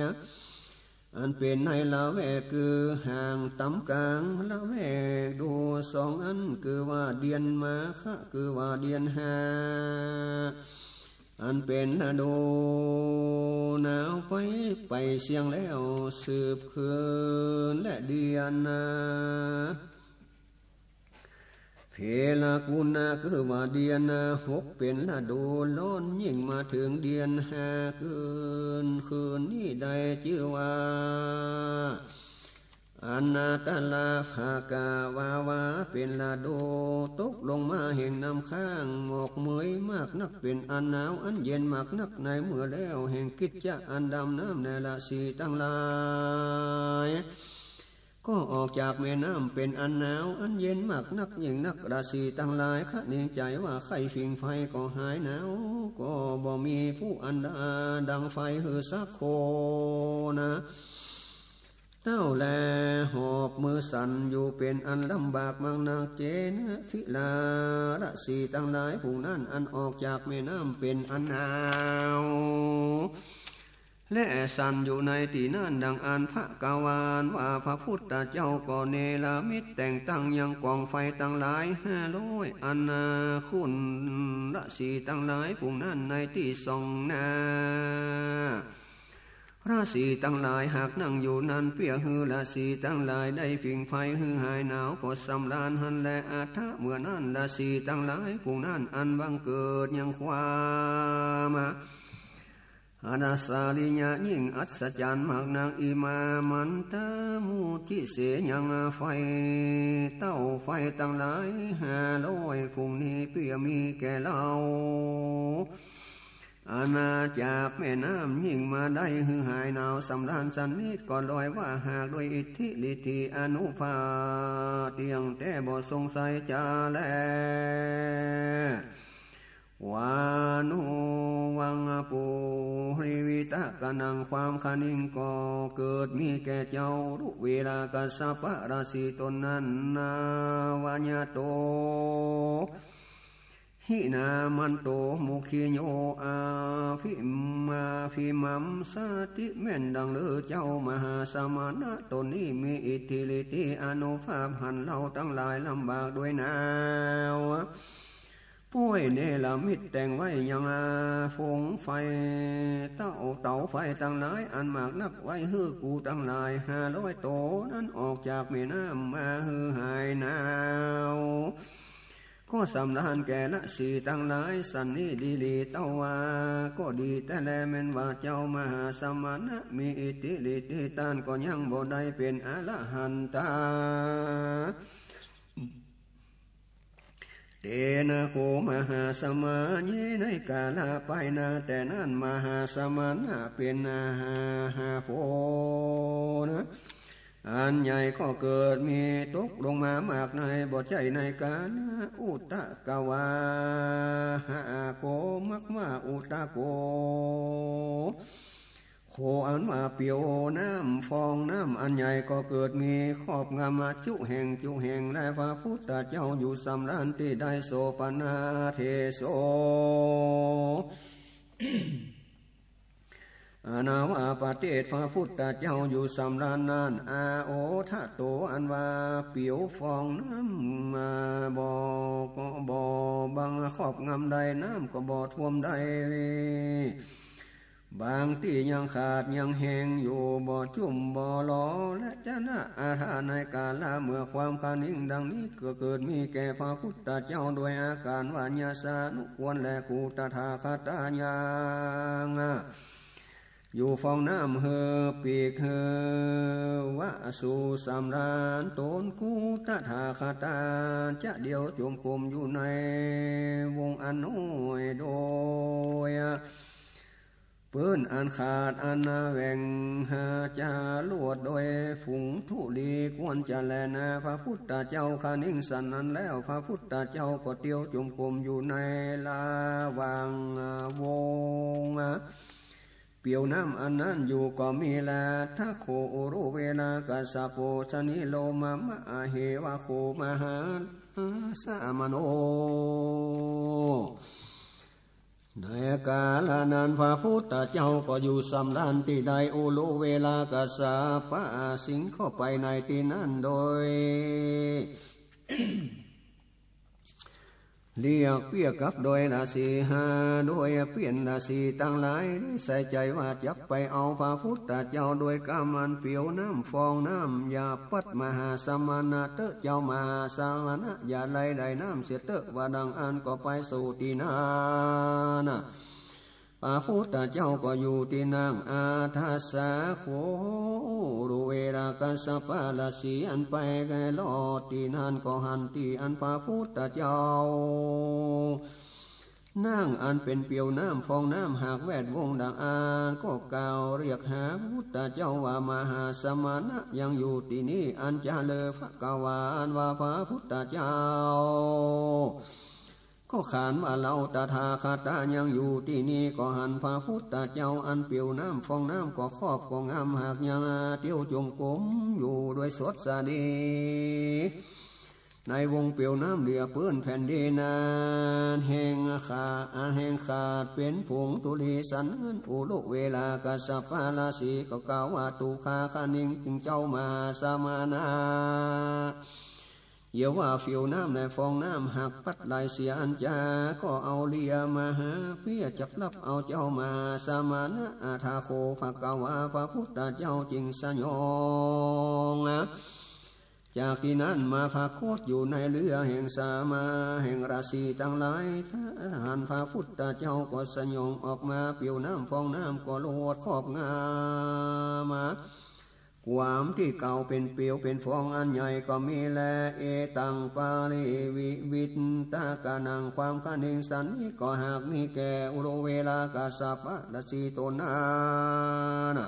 อันเป๋นในละแวก คือห่างต๋ำก๋างละแวกดูสองอัน คือว่าเดือนมาฆะ คือว่าเดือนห้า อันเป๋นฤดูหนาวไป ไปเสี้ยงแล้วสืบคืนและเดือนนะ เพลกุณะ คือว่าเดือนหก เป๋นฤดูฮ้อน ยิ่งมาเถิงเดือนห้า คืน คืนนี้ได้จื้อว่า อานันตะละภาคา ว่าว่าเป๋นฤดูตกลงมาแห่งน้ำค้าง หมอกเหมยมากนัก เป๋นอันหนาวอันเย็นมากนัก ในเมื่อแล้วแห่งกิจจะอันดำน้ำ และราศีตังหลาย ก็ออกจากแม่น้ำเป๋นอันหนาวอันเย็นมากนักยิ่งนัก ราศีตังหลายคะเนงใจ๋ว่าใค่ผิงไฟก็หายหนาว ก็บ่มีผู้อันดาดังไฟหื้อสักคนนะ เต้าแลหอบมือสั่นอยู่เป๋นอันลำบากมากนัก เจนะ ภิลา ราศีตังหลายผู้นั้นอันออกจากแม่น้ำเป๋นอันหนาว และสั่นอยู่ในตี้นั้น ดังอั้น ภะคะวา ว่าพระพุทธเจ้าก็เนรมิตแต่งตั้งยังก๋องไฟตังหลายห้าร้อยอันนา คุณราศีตังหลายผู้นั้นในตี้ส่องหน้า ราศีตังหลายหากนั่งอยู่นั้น เปื้อหื้อราศีตังหลายได้ผิงไฟหื้อหายหนาวก็สำราญหั้นแล อัฏฐะเมื่อนั้น ราศีตังหลายผู้นั้นอันบังเกิดยังความ อัศริยะยิ่งอัศจรรย์มากนัก อิมามันตามุจิเส ยังไฟ เต้าไฟตังหลายห้าร้อยฝูงนี้ เปื้อมีแก่เฮา อาณาจักรแม่น้ำยิ่งมาได้หื้อหายหนาวสำราญสันนิด ก็ลอยว่าหากด้วยอิทธิฤทธิอานุภาพ เตี้ยงแต๊บ่สงสัยจาแล วานุวังปุริวิตะกะนัง ความคะนิงก็เกิดมีแก่เจ้า รุเวลากัสสปะราศีต๋นนั้น นาวัญโต หินามันโต มุขีโย อาภิมาภิมัมสติ แม่นดังลือเจ้ามหาสมณะต๋นนี้มีอิทธิฤทธิอานุภาพ หันเฮาตังหลายลำบากด้วยหนาว ป้วยเนรมิตแต่งไว้ยังอาฝงไฟ เต้าเต๋าไฟตังหลายอันมากนัก ไว้หื้อกูตังหลายห้าร้อยโตนั้นออกจากแม่น้ำมาหื้อหายหนาว ก็สำราญแก่ราศีตังหลายสันนี้ดีหลี เต้าว่าก็ดีแต๊แล แม่นว่าเจ้ามหาสมณะมีอิทธิฤทธิต้านก็ยังบ่ได้เป๋นอรหันตา เตนะโข มหาสมณะเย ในกาละไปหน้าแต่นั้น มหาสมณะเป๋นอาหาหาโพนะ อันใหญ่ก็เกิดมีตกลงมามากใน บ่ใจ้ในกาละอุตตะกวาหะโก มักว่าอุตตะโก โขอันว่าเปียวน้ำ ฟองน้ำอันใหญ่ก็เกิดมีครอบงำจุแห่งจุแห่ง และพระพุทธเจ้าอยู่สำราญตี้ได้ โสปนาเทโส อาณาว่าประเทศพระพุทธเจ้าอยู่สำราญนั้น อาโอทะโต อันว่าเปียวฟองน้ำ บ่ ก็บ่บังครอบงำได้ น้ำก็บ่ท่วมได้ บางตี้ยังขาดยังแห้งอยู่ บ่จุ่มบ่หล่อ และจะนะอาทาในกาละเมื่อความคะนิงดังนี้ก็เกิดมีแก่พระพุทธเจ้าโดยอาก๋านว่ายาสานุควร และกูตถาคตายัง อยู่ฟองน้ำหื้อปีกหื้อวะสู่สำราญ ต๋นกูตถาคตาจะเดียวจงกรมอยู่ในวงอันน้อย โดยปื้นอันขาดอันแหว่ง หาจะลวดโดยฝูงธุลี ควรจะแลนา พระพุทธเจ้าคะนิงสันนั้นแล้ว พระพุทธเจ้าก็เดียวจงกรมอยู่ในระหว่างวง เปียวน้ำอันนั้นอยู่ก็มีแล ทัคโค อุรุเวลากัสสโป ชนิโลมามะ อเหวะโค มหาสมโน ในกาละนั้นพระพุทธเจ้าก็อยู่สำราญตี้ใด อุรุเวลากัสสปะสิงเข้าไปในตี้นั้นโดย เรียกเปี้ยกับโดยราศีห้า โดยเปี้ยนราศีตังหลาย ใส่ใจ๋ว่าจักไปเอาพระพุทธเจ้าโดยก๋ำอันเปียวน้ำฟองน้ำ อย่าปัดมหาสมณะเต๊อะ เจ้ามหาสมณะ อย่าไล่ได้น้ำเสียเต๊อะ ว่าดังอั้นก็ไปสู่ตี้นั้น พระพุทธเจ้าก็อยู่ตี้นั่ง อัฏฐสสะโค อุรุเวลากัสสปะราศีอันไปลอดตี้นั้นก็หันตี้อันพระพุทธเจ้านั่งอันเป๋นเปียวน้ำฟองน้ำหากแวดวงดังอั้น ก็กล่าวเรียกหาพระพุทธเจ้าว่ามหาสมณะยังอยู่ตี้นี้ อัญจะเล ภควา อันว่าพระพุทธเจ้า ก็ขานว่าเฮาตถาคตายังอยู่ตี้นี้ ก็หันพระพุทธเจ้าอันเปียวน้ำฟองน้ำก็ครอบก็งำหากยังเตียวจงกรมอยู่โดยสดสดี ในวงเปียวน้ำเหลือปื้นแผ่นดินนั้นแห่งขา อันแห่งขาดเป๋นผงธุลีสันนั้น อุรุเวลากัสสปะราศีก็กล่าวว่า ตุคาคะนิง เจ้ามหาสมณะ เยียะว่าเปียวน้ำและฟองน้ำหากปัดไล่เสียอัญจะ ก็เอาเลียมหาเปี้ยจักฮับเอา เจ้ามหาสมณะ อัฏฐโค ภควา พระพุทธเจ้าจึงสยอง จากตี้นั้นมาปรากฏอยู่ในเฮือแห่งสมา แห่งราศีตังหลาย ทหารพระพุทธเจ้าก็สยองออกมา เปียวน้ำฟองน้ำก็ลวดครอบงำมา ความตี้เก่าเป๋นเปียวเป๋นฟองอันใหญ่ก็มีแล เอตังปริวิวิตตะกะนัง ความคะนิงสันนี้ก็หากมีแก่อุรุเวลากัสสปะราศีต๋นนั้น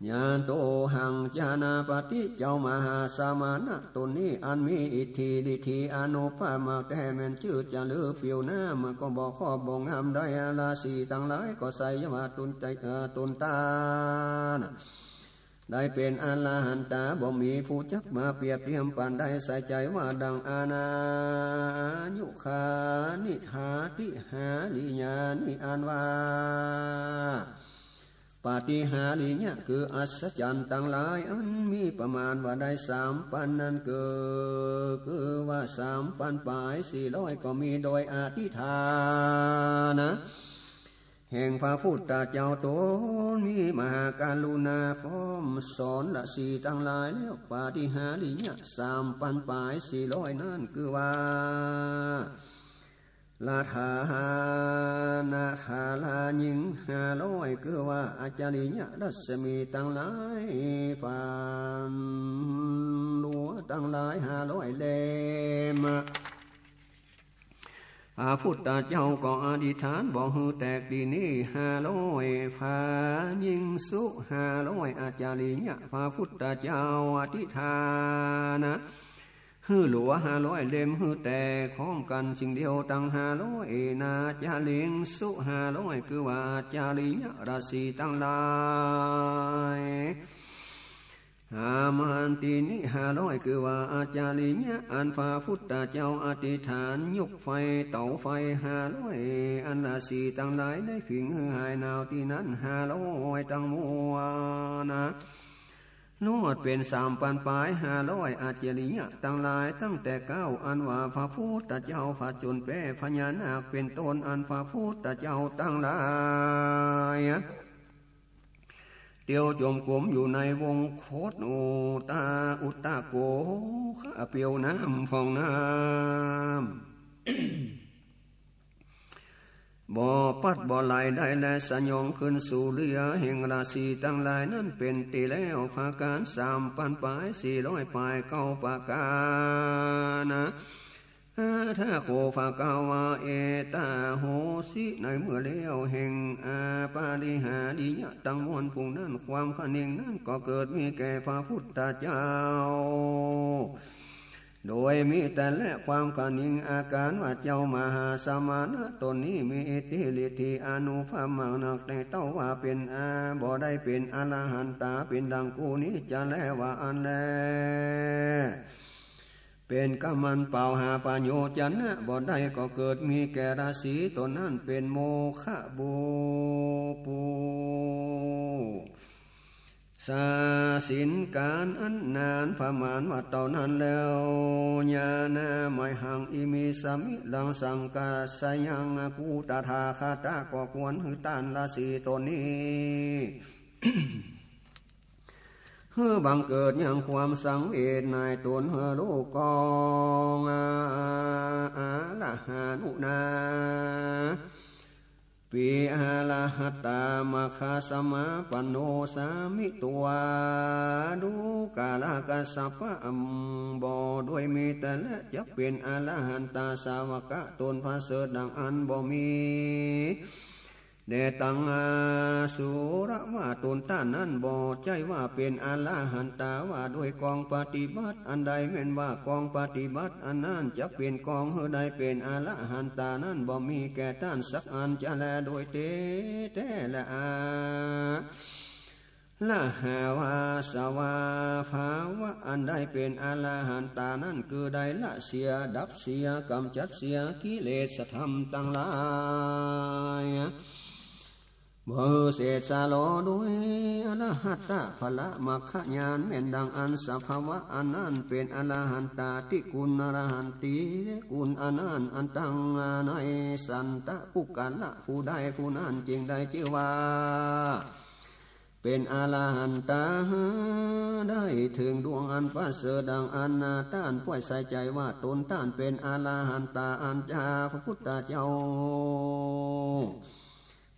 ญาโตหังจานาปาติ เจ้ามหาสมณะต๋นนี้อันมีอิทธิฤทธิอานุภาพมากแต๊แม่นจื้อจะลือเปียวน้ำก็บ่ครอบบ่งำได้ ราศีตังหลายก็ใส่ว่าต๋นใจ๋ เอ่อ ต๋นตานะ ได้เป๋นอรหันตา บ่มีผู้จักมาเปรียบเทียมปานได้ ใส่ใจ๋ว่าดังอาณายุคานิทาติหาริยานิ อันว่า ปาฏิหาริยะคืออัศจรรย์ตังหลายอันมีประมาณว่าได้สามปันนั้น คือ คือว่าสามปันป๋ายสี่ร้อยก็มี โดยอธิฐานะแห่งพระพุทธเจ้าต๋นมีมหากรุณาพร้อมสอนราศีตังหลายแล้ว ปาฏิหาริยะสามปันป๋ายสี่ร้อยนั้น คือว่า ละทานะทาราญิงห้าร้อย คือว่าอัจฉริยะรัศมีตังหลาย ฝันหลัวตังหลายห้าร้อยเล่ม พระพุทธเจ้าก็อธิษฐานบ่หื้อแตกตี้นี้ห้าร้อย พาญิงสุห้าร้อย อัจฉริยะ พระพุทธเจ้าอธิษฐานะ หื้อหลัวห้าร้อยเล่ม หื้อแตกพร้อมกั๋นสิ่งเดียวตังห้าร้อย นาจาลิงสุห้าร้อย คือว่าอัจฉริยะราศีตังหลาย หามัน ตินี้ห้าร้อย คือว่าอาจาริยะ อันพระพุทธเจ้าอธิษฐานยกไฟเต๋าไฟห้าร้อย อันราศีตังหลายได้ผิงหื้อหายหนาวตี้นั้นห้าร้อยตังมวลนะ รอดเป๋นสามปันป๋ายห้าร้อย อาจาริยะตังหลาย ตั้งแต่เก๊าอันว่าพระพุทธเจ้าผจญแป๊พญานาคเป๋นต้น อันพระพุทธเจ้าตังหลาย เตียวจมก๋มอยู่ในวงคตอุตา อุตตะโกฆะ เปียวน้ำ พ่องน้ำ บ่ปัดบ่ไหลได้แล สยองขึ้นสู่เรือแห่งราศีตังหลายนั้นเป๋นตี้แล้ว ประก๋านสามปันป๋ายสี่ร้อยป๋ายเก้าประก๋านนะ อาทะโข ภะคะวา เอตาโหสิ ในเมื่อแล้วแห่งอาปาริหาริยะตังมวลฝูงนั้น ความคะเนงนั้นก็เกิดมีแก่พระพุทธเจ้า โดยมีแต่แลความคะเนงอาก๋านว่าเจ้ามหาสมณะต๋นนี้มีอิทธิฤทธิอานุภาพมากนัก แต่เต้าว่าเป๋นอา บ่ได้เป๋นอรหันตา เป๋นดังกูนี้จะแลว่าอั้นแล เป๋นกำมันเปล่า หาประโยชนะบ่ได้ ก็เกิดมีแก่ราศีต๋นนั้นเป๋นโมฆะบุปุสาสินก๋านอันนาน ประมาณว่าเต้านั้นแล้ว ญาณะมหัง อิมิสสามิ รังสัง กัสสะยัง กูตถาคตะ ก็ควรหื้อต้านราศีต๋นนี้ หื้อบังเกิดยังความสังเวชในต๋น หื้อฮู้กองอา อาระหานุนา ปิ อรหัตตา มัคคะสมาปันโน สามิ ตัว ดูกาลกัสสปะ บ่ด้วยมีแต่แลจักเป๋นอรหันตาสาวกะต๋นประเสริฐดังอั้นบ่มี แด่ตังอสุรว่าต๋นต้านนั้นบ่ใจ้ว่าเป๋นอรหันตา ว่าด้วยกองปฏิบัติอันใด แม่นว่ากองปฏิบัติอันนั้นจักเป๋นกองหื้อได้เป๋นอรหันตานั้นบ่มีแก่ต้านสักอันจะแล โดยแต๊แต๊แล อา ละหาวาสวาภาวะอันได้เป๋นอรหันตานั้น คือได้ละเสีย ดับเสีย ก๋ำจัดเสียกิเลสธรรมตังหลาย บ่หื้อเศษสะหลอด้วยอรหัตตะผละมัคคะญาณ แม่นดังอั้น สภาวะอันนั้นเป๋นอรหันตาติกุล อรหันติกุลอันนั้น อันตังในสันตะปุคคละผู้ใดผู้นั้น จึงได้จื้อว่า เป๋นอรหันตา ได้เถิงดวงอันประเสริฐดังอั้นนา ต้านป้อยใส่ใจ๋ว่าต๋นต้านเป๋นอรหันตา อันจาพระพุทธเจ้า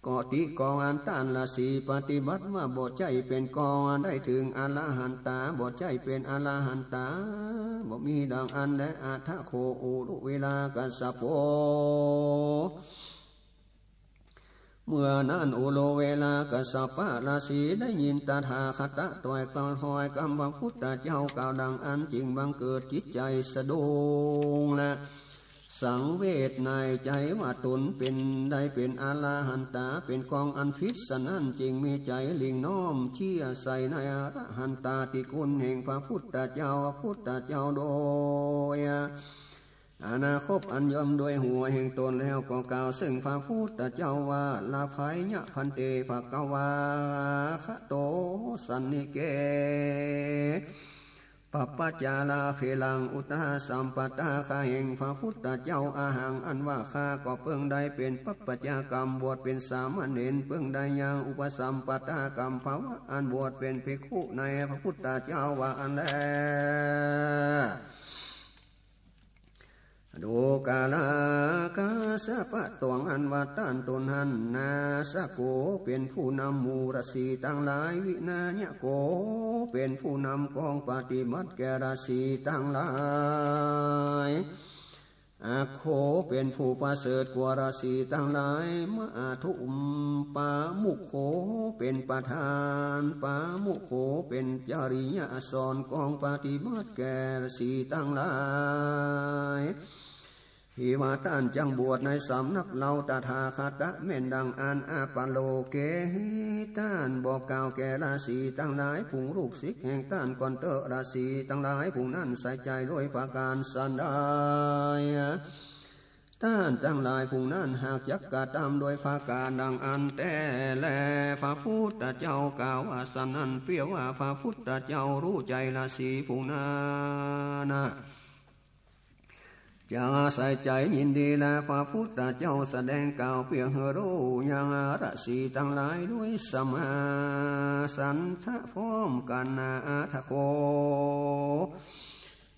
ก็ติกองอันต้านราศีปฏิบัติว่าบ่ใจ้เป๋นกองอันได้เถิงอรหันตา บ่ใจ้เป๋นอรหันตา บ่มีดังอั้นแล อัทโข อุรุเวลากัสสโป เมื่อนั้นอุรุเวลากัสสปะราศีได้ยินตถาคตะตวยกำถ้อยกำพระพุทธเจ้ากล่าวดังอั้น จึงบังเกิดจิตใจ๋สะดุ้งและสังเวชในใจ๋ว่าต๋นเป๋นได้เป๋นอรหันตา เป๋นกองอันผิดสะนั้น จึงมีใจ๋หลิ่งน้อมเชื่อใส่ในอรหันตาติกุลแห่งพระพุทธเจ้า พระพุทธเจ้าโดย อนาคตอันย่อมด้วยหัวแห่งต๋นแล้ว ก็กล่าวซึ่งพระพุทธเจ้าว่า ลาภัยยะภันเต ภะคะวา ขะโต สันนิเก ปัปปจาลาเภลัง อุตตะสัมปทา ข้าแห่งพระพุทธเจ้า อะหัง อันว่าข้าก็เปิงได้เป๋นปัปปจากรรม บวชเป๋นสามเณร เปิงได้ยังอุปสัมปทากรรม ภาวะอันบวชเป๋นภิกขุในพระพุทธเจ้าว่าอั้นแล ดูกาลากัสสปะตวงอันว่าต้านต๋นหั้น นาสโก เป๋นผู้นำหมู่ราศีตังหลาย วินายโก เป๋นผู้นำกองปฏิบัติแก่ราศีตังหลาย อัคโข เป๋นผู้ประเสริฐกว่าราศีตังหลาย มะอาทุมปามุขโข เป๋นประธาน ปามุขโข เป๋นจริยาสอนกองปฏิบัติแก่ราศีตังหลาย ที่ว่าต้านจักบวชในสำนักเฮาตถาคตะ แม่นดังอั้น อปโลเกหิ ต้านบอกกล่าวแก่ราศีตังหลาย ฝูงลูกศิษย์แห่งต้านก่อนเต๊อะ ราศีตังหลาย ฝูงนั้นใส่ใจ๋โดยประก๋านสันใด ต้านตังหลาย ฝูงนั้นหากจักกระตำโดยประก๋านดังอั้นแต๊แล พระพุทธเจ้ากล่าวว่าสันนั้น เปียว่าพระพุทธเจ้าฮู้ใจ๋ราศีฝูงนั้นนะ จะใส่ใจ๋ยินดี และพระพุทธเจ้าแสดงกล่าวเปียหื้อฮู้ยังราศีตังหลายโดยสมาสันทะพร้อมกั๋นนะ อัตถโข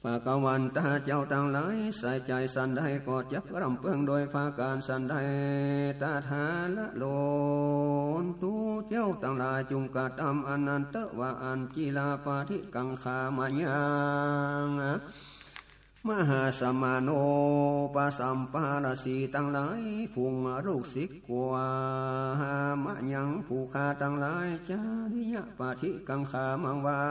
ภะคะวันตาเจ้าตังหลายใส่ใจ๋สันใด ก็จักร่ำเปิงโดยประก๋านสันใด ตถาละโลนตุ เจ้าตังหลายจุ่งกระตำอันนั้นเต๊อะ ว่าอั้น จิราปาฏิกังขามะยัง มหาสมโณปสัมปา ราศีตังหลาย ฝูงลูกศิษย์กว่ามะยัง ผู้ข้าตังหลาย จาริยปาฏิกังขามังวา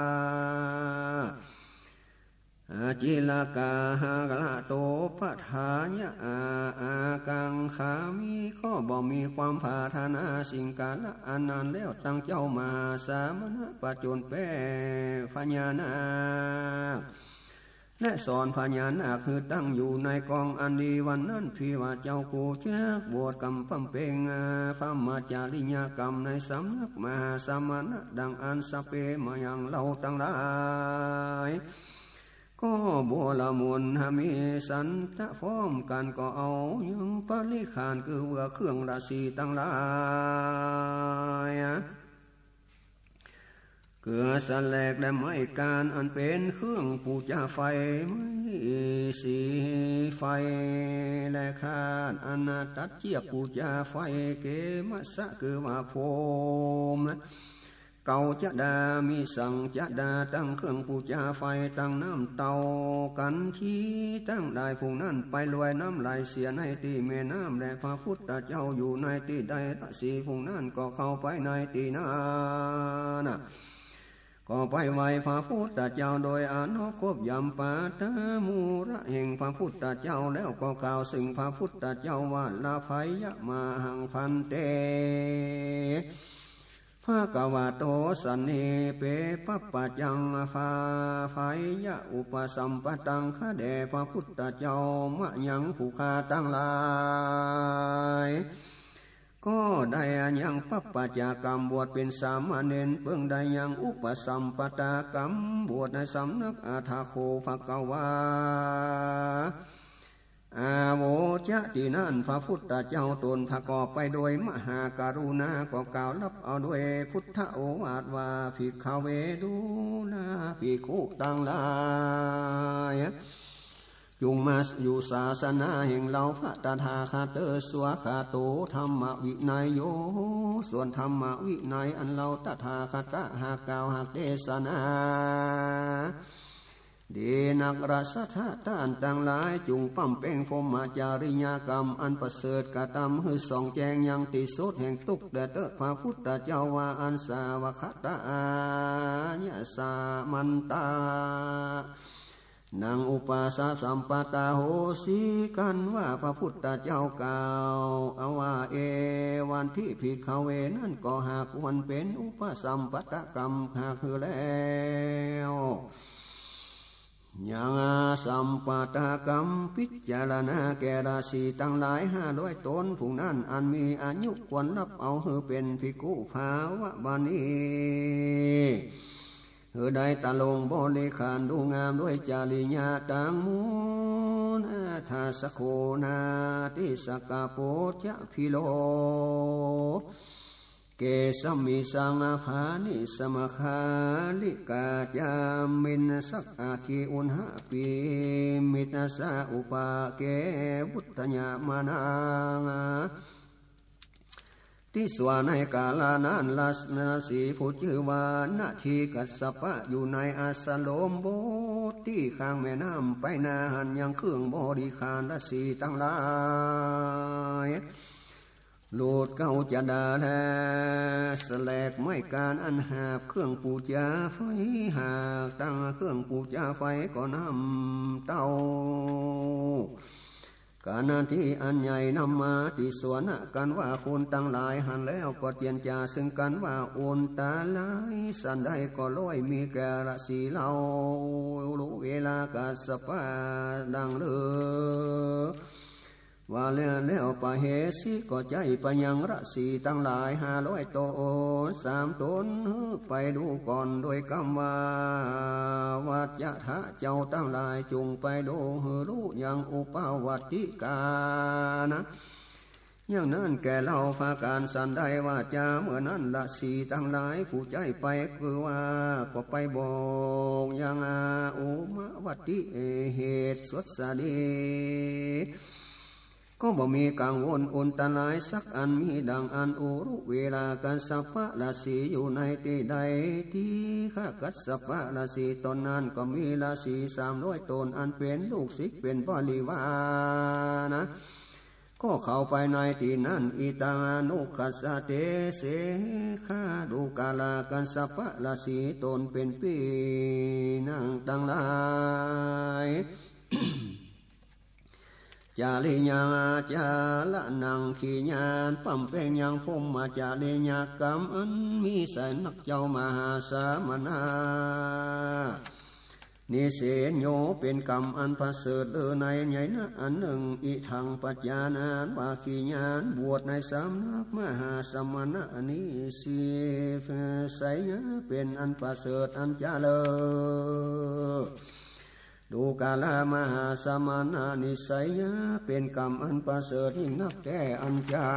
จิรกาหะกะละโตปะทายะ อาอากังขามิ ก็บ่มีความปรารถนาสิ่งกาละอันนั้นแล้ว ตังเจ้ามหาสมณะประจนแป้พญานาค และสอนพญานาคหื้อตั้งอยู่ในกองอันดี วันนั้นภิกขุเจ้ากูจักบวชกำบำเพ็งพรหมจริยกรรมในสำนักมหาสมณะ ดังอั้น สัพเพมะยัง เฮาตังหลาย ก็บัวละมุนหามีสันทะพร้อมกั๋น ก็เอายังปริขารคือเวาเครื่องราศีตังหลาย เกลือสะแหลกและไม้กาญอันเป๋นเครื่องปู๋จาไฟ ไม้สีไฟและคาดอันตัดเจียกปู๋จาไฟ เกมะสะคือว่าโฟม เก๋าจะดา มีสังจะดา ตังเครื่องปู๋จาไฟ ตังน้ำเต้า กัณฑีตังหลายฝูงนั้นไปลอยน้ำไหลเสียในตี้แม่น้ำ และพระพุทธเจ้าอยู่ในตี้ใด ราศีฝูงนั้นก็เข้าไปในตี้นั้นนะ ก็ไปไหว้พระพุทธเจ้าโดยอนุเคารพยำปาตามูระแห่งพระพุทธเจ้า แล้วก็กล่าวซึ่งพระพุทธเจ้าว่า ละไพยะมะหังภันเต ภะคะวะโต สันนิเป ปัปปะจัง ภะไพยะอุปสัมปตัง ข้าแด่พระพุทธเจ้ามะยังผู้ข้าตังหลาย ก็ได้ยังปัปปะจกรรมบวชเป๋นสามเณร เปิงได้ยังอุปสัมปตกรรมบวชในสำนัก อัตถโข ภะคะวา อาโวจะ ตี้นั้นพระพุทธเจ้าตนประกอบไปโดยมหากรุณา ก็กล่าวฮับเอาโดยพุทธโอวาทว่า ภิกขะเว ดูราภิกขุตังหลาย จุ่งมาอยู่ศาสนาแห่งเฮาพระตถาคต สวากขาโตธัมมวินัยโย ส่วนธรรมวินัยอันเฮาตถาคตหากกล่าวหากเตสนา ดีนัก ราชะต้านตังหลาย จุ่งบำเพ็งพรหมจริยกรรมอันประเสริฐ กระตำหื้อส่องแจ้งยังตี้สุดแห่งตุ๊กข์แต๊เต๊อะ พระพุทธเจ้าว่าอั้น สาวกะตะอาญะสะมันตะ นังอุปสัมปตาโหสิ กันว่าพระพุทธเจ้ากล่าวเอาว่า เอวันติ ภิกขะเว นั้นก็หากควรเป๋นอุปสัมปตกรรมหากหื้อแล้ว ยังสัมปตกรรมพิจารณาแก่ราศีตังหลายห้าร้อยต๋นผู้นั้น อันมีอายุควรฮับเอาหื้อเป๋นภิกขุภาวะบัดนี้ หื้อได้ตะลงบริขารดูงามด้วยจริยาตังมวล อัฏฐะสะโข นาทิสะกะ โปจะ ภิโร เกสะมิสะ อาภาณิสะ มะขาลิกา จามินนะสะ อาคี อุณหะ ปิมิตนะสะ อุปะเก วุฏฐะยะมะนะ ตี้ส่วนในกาละนั้น ราศีผู้จื้อว่านาทีกัสสปะ อยู่ในอาสรมบทตี้ข้างแม่น้ำไปนาหั้น ยังเครื่องบริขาร ราศีตังหลาย หลุดเก๊าจะดาแล สะแหลกไม้กาญอันหาบเครื่องปู๋จาไฟ หากตังเครื่องปู๋จาไฟก็น้ำเต้า กั๋นตี้อันใหญ่นำมาติสรณะกั๋นว่า คนตังหลายหันแล้วก็เจียรจาซึ่งกั๋นว่า อันตรายสันใดก็ล้อยมีแก่ราศีเฮา ฮู้เวลากัสสปะดังลือ ว่าแล้ว แล้วปเหสีก็ใจ๊ไปยังราศีตังหลายห้าร้อยต๋น สามต๋น ไปดูก่อนโดยกำว่า วัจจะเจ้าตังหลายจุ่งไปดูหื้อฮู้ยังอุปวัตติกานะ อย่างนั้นแก่เฮา พากั๋นสันใดว่าจา เมื่อนั้นราศีตังหลายผู้ใจ๊ไปคือว่าก็ไปบอกยังอุปวัตติเหตุสวัสดี ก็บ่มีกังวลอันตรายสักอัน มีดังอั้นฮู้เวลากัสสปะราศีอยู่ในตี้ใด ตี้ข้ากัสสปะราศีต๋นนั้นก็มีราศีสามร้อยต๋นอันเป๋นลูกศิษย์เป๋นบริวารนะ ก็เข้าไปในตี้นั้น อิตานุคัสสะเตเส ข้าดูกรากัสสปะราศีต๋นเป๋นปี้นางตังหลาย จริยาจารณัง ขีญาณปำเพ็งยังพรหมจริยกรรมอันมีใส่นักเจ้ามหาสมณะ นิเสโย เป๋นกรรมอันประเสริฐเลิศในใหญ่นะอันหนึ่ง อิทังปัจจานัน ว่าขีญาณบวชในสำนักมหาสมณะนิเสยะเป๋นอันประเสริฐอันเจริญ ดูกรามหาสมณะนิเสยะเป๋นกรรมอันประเสริฐยิ่งนักแต๊อันจา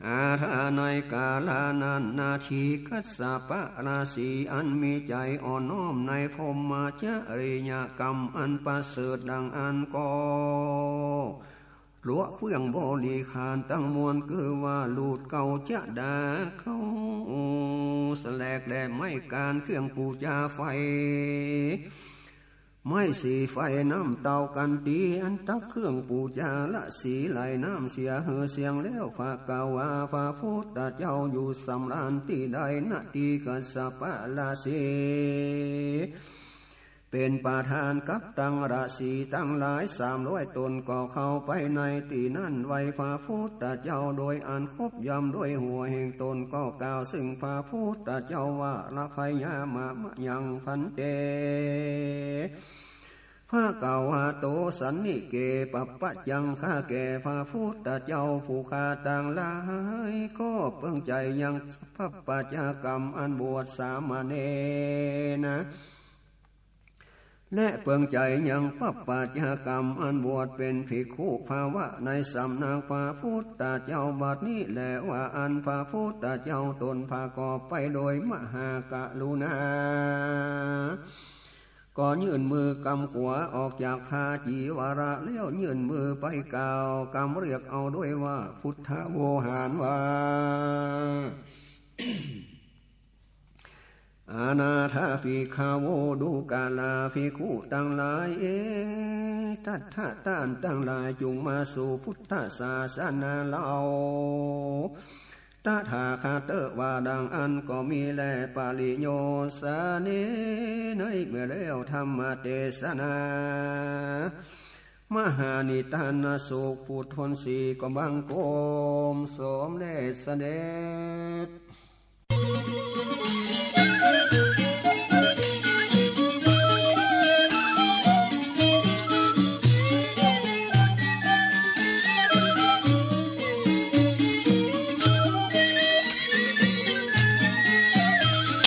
อาทา ในกาลนั้นนาที กัสสปะราศีอันมีใจ๋อ่อนน้อมในพรหมจริยกรรมอันประเสริฐดังอั้นก็ ละเครื่องบริขารตังมวล คือว่าลูดเกล้าจะดาเข้าแสลกและไม้กานเครื่องปู๋จาไฟ ไม้สีไฟน้ำเต้ากันตี้อันตักเครื่องปู๋จา ละสีไหลน้ำเสียหื้อเสี้ยงแล้ว ภควา พระพุทธเจ้าอยู่สำราญตี้ใด ณ ตี้กัสสปะราศี เป๋นประธานกับตังราศีตังหลายสามร้อยต๋น ก็เข้าไปในตี้นั้นไหว้พระพุทธเจ้า โดยอันครบย่ำด้วยหัวแห่งต๋น ก็กล่าวเซิ่งพระพุทธเจ้าว่า อะระหัง มะมะยัง ภันเต ภควโต สันนิเก ปัปปะจัง ข้าแก่พระพุทธเจ้าผู้ข้าตังหลาย ก็เปิงใจ๋ยังปัปปะจกรรมอันบวชสามเณรนะ และเปิงใจ๋ยังปัปปะจกรรมอันบวชเป๋นภิกขุภาวะในสำนักพระพุทธเจ้า บัดนี้แลว่าอั้นพระพุทธเจ้าตนพระกอบไปโดยมหากรุณา ก็ยื่นมือกำขวาออกจากผ้าจีวระแล้วยื่นมือไปกล่าวกำเรียกเอาด้วยว่า พุทธโวหารว่า อานาถาภิกขโว ดูกราภิกขุตังหลาย เอตัทธะ ต้านตังหลายจุ่งมาสู่พุทธศาสนาเฮา ตถาคตะว่าดังอั้นก็มีแล ปริโยสเน ในเมื่อแล้วธรรมเตสนา มหานิทานสุข พุทธนสีก็บังคมสมเด็จเสด็จ